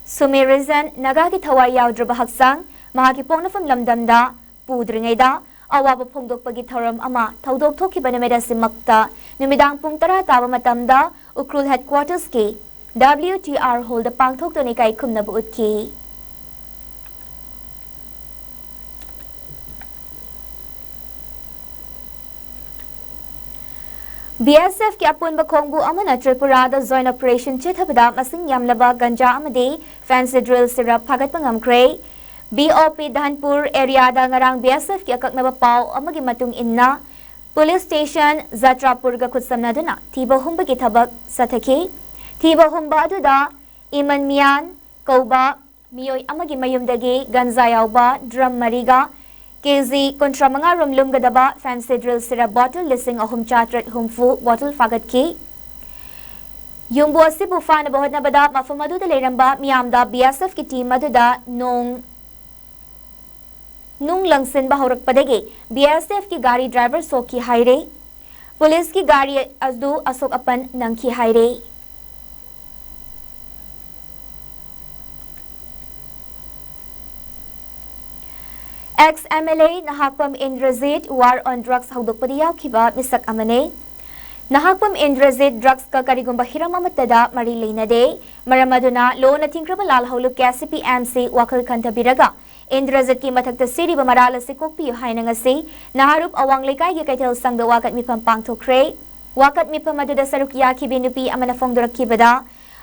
Sumi Region, Nagaꯒꯤ ꯊꯋꯥꯏ ꯌꯥꯎꯗ꯭ꯔꯕ ꯍꯛꯆꯥꯡ ꯃꯍꯥꯛꯀꯤ ꯄꯣꯛꯅꯐꯝ ꯂꯝꯗꯝꯗ ꯄꯨꯗ꯭ꯔꯤꯉꯩꯗ ꯑꯋꯥꯕ ꯐꯣꯡꯗꯣꯛꯄꯒꯤ ꯊꯧꯔꯝ ꯑꯃ ꯊꯧꯗꯣꯛ ꯊꯣꯛꯈꯤꯕ ꯅꯨꯃꯤꯠ ꯑꯁꯤꯃꯛꯇ ꯅꯨꯃꯤꯗꯥꯡ ꯄꯨꯡ ꯇꯔꯥ ꯇꯥꯕ ꯃꯇꯝꯗ ꯎꯈ꯭ꯔꯨꯜ headquartersꯀꯤ W T R hallꯗ ꯄꯥꯡꯊꯣꯛꯇꯨꯅ ꯏꯀꯥꯏ ꯈꯨꯝꯅꯕ ꯎꯠꯈꯤ꯫ B S Fꯀꯤ ꯑꯄꯨꯟꯕ ꯈꯣꯡꯕꯨ ꯑꯃꯅ ꯇ꯭ꯔꯤꯄꯨꯔꯥꯗ joint operation ꯆꯠꯊꯕꯗ ꯃꯁꯤꯡ ꯌꯥꯝꯂꯕ ꯒꯟꯖꯥ ꯑꯃꯗꯤ fancy drill syrup ꯐꯥꯒꯠꯄ ꯉꯝꯈ꯭ꯔꯦ꯫ B O P ꯙꯟꯄꯨꯔ areaꯗ ꯉꯔꯥꯡ B S Fꯀꯤ ꯑꯀꯛꯅꯕ ꯄꯥꯎ ꯑꯃꯒꯤ ꯃꯇꯨꯡ ꯏꯟꯅ police station ꯖꯇ꯭ꯔꯥꯄꯨꯔꯒ ꯈꯨꯠꯁꯝꯅꯗꯨꯅ ꯊꯤꯕ ꯍꯨꯝꯕꯒꯤ ꯊꯕꯛ ꯆꯠꯊꯈꯤ꯫ ꯊꯤꯕ ꯍꯨꯝꯕ ꯑꯗꯨꯗ ꯏꯃꯟ ꯃꯤꯌꯥꯟ ꯀꯧꯕ ꯃꯤꯑꯣꯏ ꯑꯃꯒꯤ ꯃꯌꯨꯝꯗꯒꯤ ꯒꯟꯖꯥ ꯌꯥꯎꯕ drum ꯃꯔꯤꯒ K G ꯀꯨꯟꯊ꯭ꯔꯥ ꯃꯉꯥ ꯔꯣꯝ ꯂꯨꯝꯒꯗꯕ fancy drill syrup bottle ꯂꯤꯁꯤꯡ ꯑꯍꯨꯝ ꯆꯥꯇ꯭ꯔꯦꯠ ꯍꯨꯝꯐꯨ bottle ꯐꯥꯒꯠꯈꯤ꯫ ꯌꯨꯝꯕꯨ ꯑꯁꯤꯕꯨ ꯐꯥꯅꯕ ꯍꯣꯠꯅꯕꯗ ꯃꯐꯝ ꯑꯗꯨꯗ ꯂꯩꯔꯝꯕ ꯃꯤꯌꯥꯝꯗ B S Fꯀꯤ team ꯑꯗꯨꯗ ꯅꯣꯡ ꯅꯨꯡ ꯂꯪꯁꯤꯟꯕ ꯍꯧꯔꯛꯄꯗꯒꯤ ꯕꯤ ꯑꯦꯁ ꯑꯦꯐꯀꯤ ꯒꯥꯔꯤ ꯗ꯭ꯔꯥꯏꯚꯔ ꯁꯣꯛꯈꯤ ꯍꯥꯏꯔꯦ꯫ ꯄꯨꯂꯤꯁꯀꯤ ꯒꯥꯔꯤ ꯑꯗꯨ ꯑꯁꯣꯛ ꯑꯄꯟ ꯅꯪꯈꯤ ꯍꯥꯏꯔꯦ꯫ Ex M L A Nahakpam Indrajit War on Drugs ꯍꯧꯗꯣꯛꯄꯗ ꯌꯥꯎꯈꯤꯕ ꯃꯤꯁꯛ ꯑꯃꯅꯤ꯫ ꯅꯍꯥꯛꯄꯝ ꯏꯟꯗ꯭ꯔꯖꯤꯠ ꯗ꯭ꯔꯒꯁꯀ ꯀꯔꯤꯒꯨꯝꯕ ꯍꯤꯔꯝ ꯑꯃꯠꯇꯗ ꯃꯔꯤ ꯂꯩꯅꯗꯦ꯫ ꯃꯔꯝ ꯑꯗꯨꯅ ꯂꯣꯅ ꯊꯤꯡꯈ꯭ꯔꯕ ꯂꯥꯜꯍꯧꯂꯨꯞ K C P M C ꯋꯥꯈꯜ ꯈꯟꯊꯕꯤꯔꯒ ꯏꯟꯗ꯭ꯔꯖꯤꯠꯀꯤ ꯃꯊꯛꯇ ꯁꯤꯔꯤꯕ ꯃꯔꯥꯜ ꯑꯁꯤ ꯀꯣꯛꯄꯤꯌꯨ ꯍꯥꯏꯅ ꯉꯁꯤ ꯅꯍꯥꯔꯨꯞ ꯑꯋꯥꯡ ꯂꯩꯀꯥꯏꯒꯤ ꯀꯩꯊꯦꯜ ꯁꯪꯗ ꯋꯥꯀꯠ ꯃꯤꯐꯝ ꯄꯥꯡꯊꯣꯛꯈ꯭ꯔꯦ꯫ ꯋꯥꯀꯠ ꯃꯤꯐꯝ ꯑꯗꯨꯗ ꯁꯔꯨꯛ ꯌꯥꯈꯤꯕꯤ ꯅꯨꯄꯤ ꯑꯃꯅ ꯐꯣꯡꯗꯣꯔꯛꯈꯤꯕꯗ,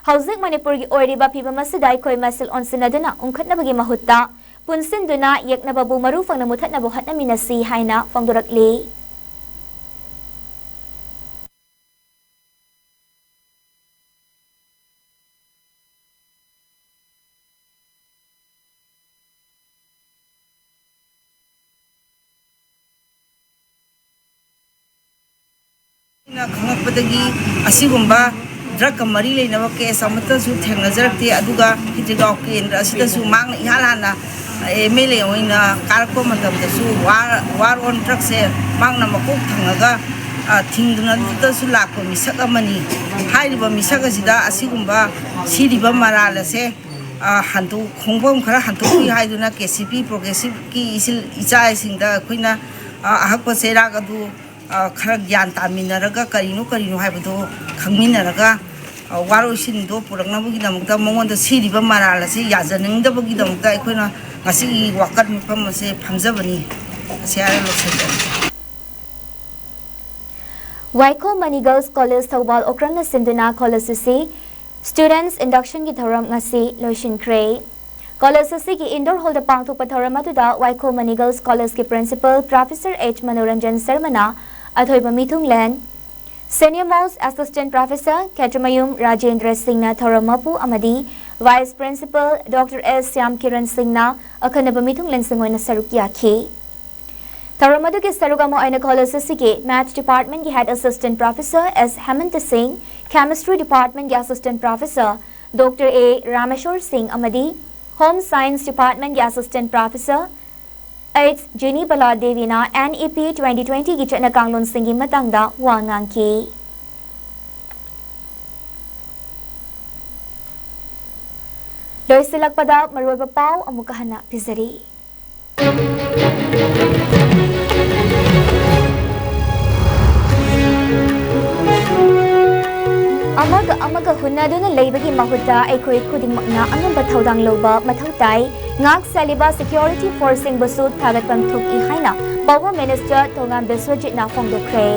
ꯍꯧꯖꯤꯛ ꯃꯅꯤꯄꯨꯔꯒꯤ ꯑꯣꯏꯔꯤꯕ ꯐꯤꯕꯝ ꯑꯁꯤꯗ ꯑꯩꯈꯣꯏ ꯃꯁꯦꯜ ꯑꯣꯟꯁꯤꯟꯅꯗꯨꯅ ꯎꯪꯈꯠꯅꯕꯒꯤ ꯃꯍꯨꯠꯇ ꯄꯨꯟꯁꯤꯟꯗꯨꯅ ꯌꯦꯛꯅꯕꯕꯨ ꯃꯔꯨ ꯐꯪꯅ ꯃꯨꯊꯠꯅꯕ ꯍꯣꯠꯅꯃꯤꯟꯅꯁꯤ ꯍꯥꯏꯅ ꯐꯣꯡꯗꯣꯔꯛꯂꯤ꯫ ꯑꯩꯅ ꯈꯪꯂꯛꯄꯗꯒꯤ ꯑꯁꯤꯒꯨꯝꯕ ꯗ꯭ꯔꯒꯀ ꯃꯔꯤ ꯂꯩꯅꯕ ꯀꯦꯁ ꯑꯃꯠꯇꯁꯨ ꯊꯦꯡꯅꯖꯔꯛꯇꯦ꯫ ꯑꯗꯨꯒ ꯈꯦꯇ꯭ꯔꯤꯒꯥꯎ ꯀꯦꯟꯗ꯭ꯔ ꯑꯁꯤꯗꯁꯨ ꯃꯍꯥꯛꯅ ꯏꯍꯥꯟ ꯍꯥꯟꯅ ꯑꯦꯝ ꯑꯦꯜ ꯑꯦ ꯑꯣꯏꯅ ꯀꯥꯔꯛꯄ ꯃꯇꯝꯗꯁꯨ ꯋꯥꯔ, ꯋꯥꯔ ꯑꯣꯟ ꯗ꯭ꯔꯒꯁꯦ ꯃꯍꯥꯛꯅ ꯃꯀꯣꯛ ꯊꯪꯉꯒ, ꯑ, ꯊꯤꯡꯗꯨꯅꯗꯁꯨ ꯂꯥꯛꯄ ꯃꯤꯁꯛ ꯑꯃꯅꯤ꯫ ꯍꯥꯏꯔꯤꯕ ꯃꯤꯁꯛ ꯑꯁꯤꯗ ꯑꯁꯤꯒꯨꯝꯕ ꯁꯤꯔꯤꯕ ꯃꯔꯥꯜ ꯑꯁꯦ, ꯑ, ꯍꯟꯗꯣꯛ, ꯈꯣꯡꯐꯝ ꯈꯔ ꯍꯟꯗꯣꯛꯄꯤꯌꯨ ꯍꯥꯏꯗꯨꯅ ꯀꯦ ꯁꯤ ꯄꯤ ꯄ꯭ꯔꯣꯒ꯭ꯔꯦꯁꯤꯞꯀꯤ ꯏꯆꯤꯜ ꯏꯆꯥꯁꯤꯡꯗ ꯑꯩꯈꯣꯏꯅ, ꯑ, ꯑꯍꯛꯄ ꯆꯩꯔꯥꯛ ꯑꯗꯨ, ꯑ, ꯈꯔ ꯒ꯭ꯌꯥꯟ ꯇꯥꯃꯤꯟꯅꯔꯒ ꯀꯔꯤꯅꯣ ꯀꯔꯤꯅꯣ ꯍꯥꯏꯕꯗꯣ ꯈꯪꯃꯤꯟꯅꯔꯒ, ꯑ, ꯋꯥꯔꯣꯏꯁꯤꯟꯗꯣ ꯄꯨꯔꯛꯅꯕꯒꯤꯗꯃꯛꯇ, ꯃꯉꯣꯟꯗ ꯁꯤꯔꯤꯕ ꯃꯔꯥꯜ ꯑꯁꯤ ꯌꯥꯖꯅꯤꯡꯗꯕꯒꯤꯗꯃꯛꯇ ꯑꯩꯈꯣꯏꯅ ꯉꯁꯤꯒꯤ ꯋꯥꯀꯠ ꯃꯤꯐꯝ ꯑꯁꯦ ꯐꯝꯖꯕꯅꯤ꯫ ꯑꯁꯤ ꯍꯥꯏꯔ ꯂꯣꯏꯁꯤꯟꯖꯔꯒꯦ꯫ ꯋꯥꯏꯈꯣ ꯃꯅꯤ ꯒꯔꯜꯁ ꯀꯣꯂꯦꯖ ꯊꯧꯕꯥꯜ ꯑꯣꯀ꯭ꯔꯝꯅ ꯁꯤꯟꯗꯨꯅ ꯀꯣꯂꯦꯖ ꯑꯁꯤ ꯁ꯭ꯇꯨꯗꯦꯟꯠꯁ ꯏꯟꯗꯛꯁꯟꯒꯤ ꯊꯧꯔꯝ ꯉꯁꯤ ꯂꯣꯏꯁꯤꯟꯈ꯭ꯔꯦ꯫ ꯀꯣꯂꯦꯖ ꯑꯁꯤꯒꯤ ꯏꯟꯗꯣꯔ ꯍꯣꯜꯗ ꯄꯥꯡꯊꯣꯛꯄ ꯊꯧꯔꯝ ꯑꯗꯨꯗ ꯋꯥꯏꯈꯣ ꯃꯅꯤ ꯒꯔꯜꯁ ꯀꯣꯂꯦꯖꯀꯤ ꯄ꯭ꯔꯤꯟꯁꯤꯄꯜ ꯄ꯭ꯔꯣꯐꯦꯁꯔ ꯑꯩꯆ ꯃꯅꯣꯔꯟꯖꯟ ꯁꯔꯃꯅ ꯑꯊꯣꯏꯕ ꯃꯤꯊꯨꯡꯂꯦꯟ, senior most assistant professor Khetrimayum Rajendra ꯁꯤꯡꯅ ꯊꯧꯔꯝ ꯃꯄꯨ ꯑꯃꯗꯤ vice principal doctor S Shyam Kiran ꯁꯤꯡꯅ ꯑꯈꯟꯅꯕ ꯃꯤꯊꯨꯡꯂꯦꯟꯁꯤꯡ ꯑꯣꯏꯅ ꯁꯔꯨꯛ ꯌꯥꯈꯤ꯫ ꯊꯧꯔꯝ ꯑꯗꯨꯒꯤ ꯁꯔꯨꯛ ꯑꯃ ꯑꯣꯏꯅ ꯀꯣꯂꯦꯖ ꯑꯁꯤꯒꯤ ꯃꯦꯊꯁ ꯗꯤꯄꯥꯔꯠꯃꯦꯟꯠꯀꯤ head assistant professor S Hemanta Singh, chemistry ꯗꯤꯄꯥꯔꯠꯃꯦꯟꯠꯀꯤ assistant professor doctor A Rameshor Singh ꯑꯃꯗꯤ ꯍꯣꯝ ꯁꯥꯏꯟꯁ ꯗꯤꯄꯥꯔꯠꯃꯦꯟꯠꯀꯤ assistant professor H Jeni Bala ꯗꯦꯕꯤꯅ N E P twenty twenty ꯒꯤ ꯆꯠꯅ ꯀꯥꯡꯂꯣꯟꯁꯤꯡꯒꯤ ꯃꯇꯥꯡꯗ ꯋꯥ ꯉꯥꯡꯈꯤ꯫ ꯂꯣꯏꯁꯤꯜꯂꯛꯄꯗ ꯃꯔꯨꯑꯣꯏꯕ ꯄꯥꯎ ꯑꯃꯨꯛꯀ ꯍꯟꯅ ꯄꯤꯖꯔꯤ꯫ ꯑꯃꯒ ꯑꯃꯒ ꯍꯨꯟꯅꯗꯨꯅ ꯂꯩꯕꯒꯤ ꯃꯍꯨꯠꯇ ꯑꯩꯈꯣꯏ ꯈꯨꯗꯤꯡꯃꯛꯅ ꯑꯉꯝꯕ ꯊꯧꯗꯥꯡ ꯂꯧꯕ ꯃꯊꯧ ꯇꯥꯏ꯫ ꯉꯥꯛ ꯁꯦꯜꯂꯤꯕ security force ꯁꯤꯡꯕꯨꯁꯨ ꯊꯥꯒꯠꯐꯝ ꯊꯣꯛꯏ ꯍꯥꯏꯅ Power Minister ꯇꯣꯉꯥꯝ ꯕꯤꯁ꯭ꯋꯖꯤꯠꯅ ꯐꯣꯡꯗꯣꯛꯈ꯭ꯔꯦ꯫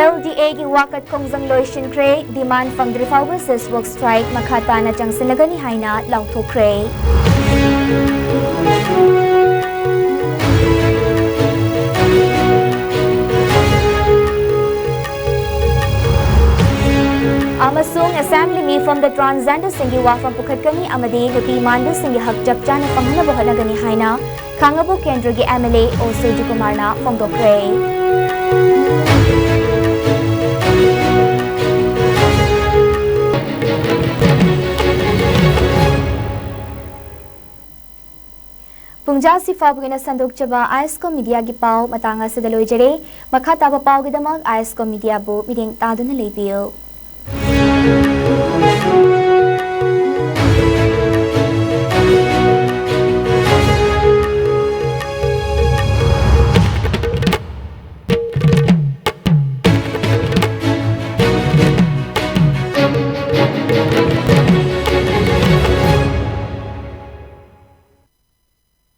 L D A ꯒꯤ ꯋꯥꯀꯠ ꯈꯣꯡꯖꯪ ꯂꯣꯏꯁꯤꯟꯈ꯭ꯔꯦ꯫ Demand ꯐꯪꯗ꯭ꯔꯤ ꯐꯥꯎꯕ cease work strike ꯃꯈꯥ ꯇꯥꯅ ꯆꯪꯁꯤꯜꯂꯒꯅꯤ ꯍꯥꯏꯅ ꯂꯥꯎꯊꯣꯛꯈ꯭ꯔꯦ꯫ ꯑꯃꯁꯨꯡ Assembly ꯃꯤꯐꯝꯗ transgender ꯁꯤꯡꯒꯤ ꯋꯥꯐꯝ ꯄꯨꯈꯠꯀꯅꯤ ꯑꯃꯗꯤ ꯅꯨꯄꯤ ꯃꯥꯟꯕꯁꯤꯡꯒꯤ ꯍꯛ ꯆꯞ ꯆꯥꯅ ꯐꯪꯍꯟꯅꯕ ꯍꯣꯠꯅꯒꯅꯤ ꯍꯥꯏꯅ ꯈꯥꯡꯉꯕꯣꯛ ꯀꯦꯟꯗ꯭ꯔꯒꯤ M L A ꯑꯣ ꯁꯨꯔꯖꯤꯀꯨꯃꯥꯔꯅ ꯐꯣꯡꯗꯣꯛꯈ꯭ꯔꯦ꯫ ꯄꯨꯡꯖꯥꯁꯤ ꯐꯥꯎꯕꯒꯤ ꯑꯣꯏꯅ ꯁꯟꯗꯣꯛꯆꯕ ꯑꯥꯏꯁꯀꯣ ꯃꯤꯗꯤꯌꯥꯒꯤ ꯄꯥꯎ ꯃꯇꯥꯡ ꯑꯁꯤꯗ ꯂꯣꯏꯖꯔꯦ꯫ ꯃꯈꯥ ꯇꯥꯕ ꯄꯥꯎꯒꯤꯗꯃꯛ ꯑꯥꯏꯁꯀꯣ ꯃꯤꯗꯤꯌꯥꯕꯨ ꯃꯤꯠꯌꯦꯡ ꯇꯥꯗꯨꯅ ꯂꯩꯕꯤꯌꯨ꯫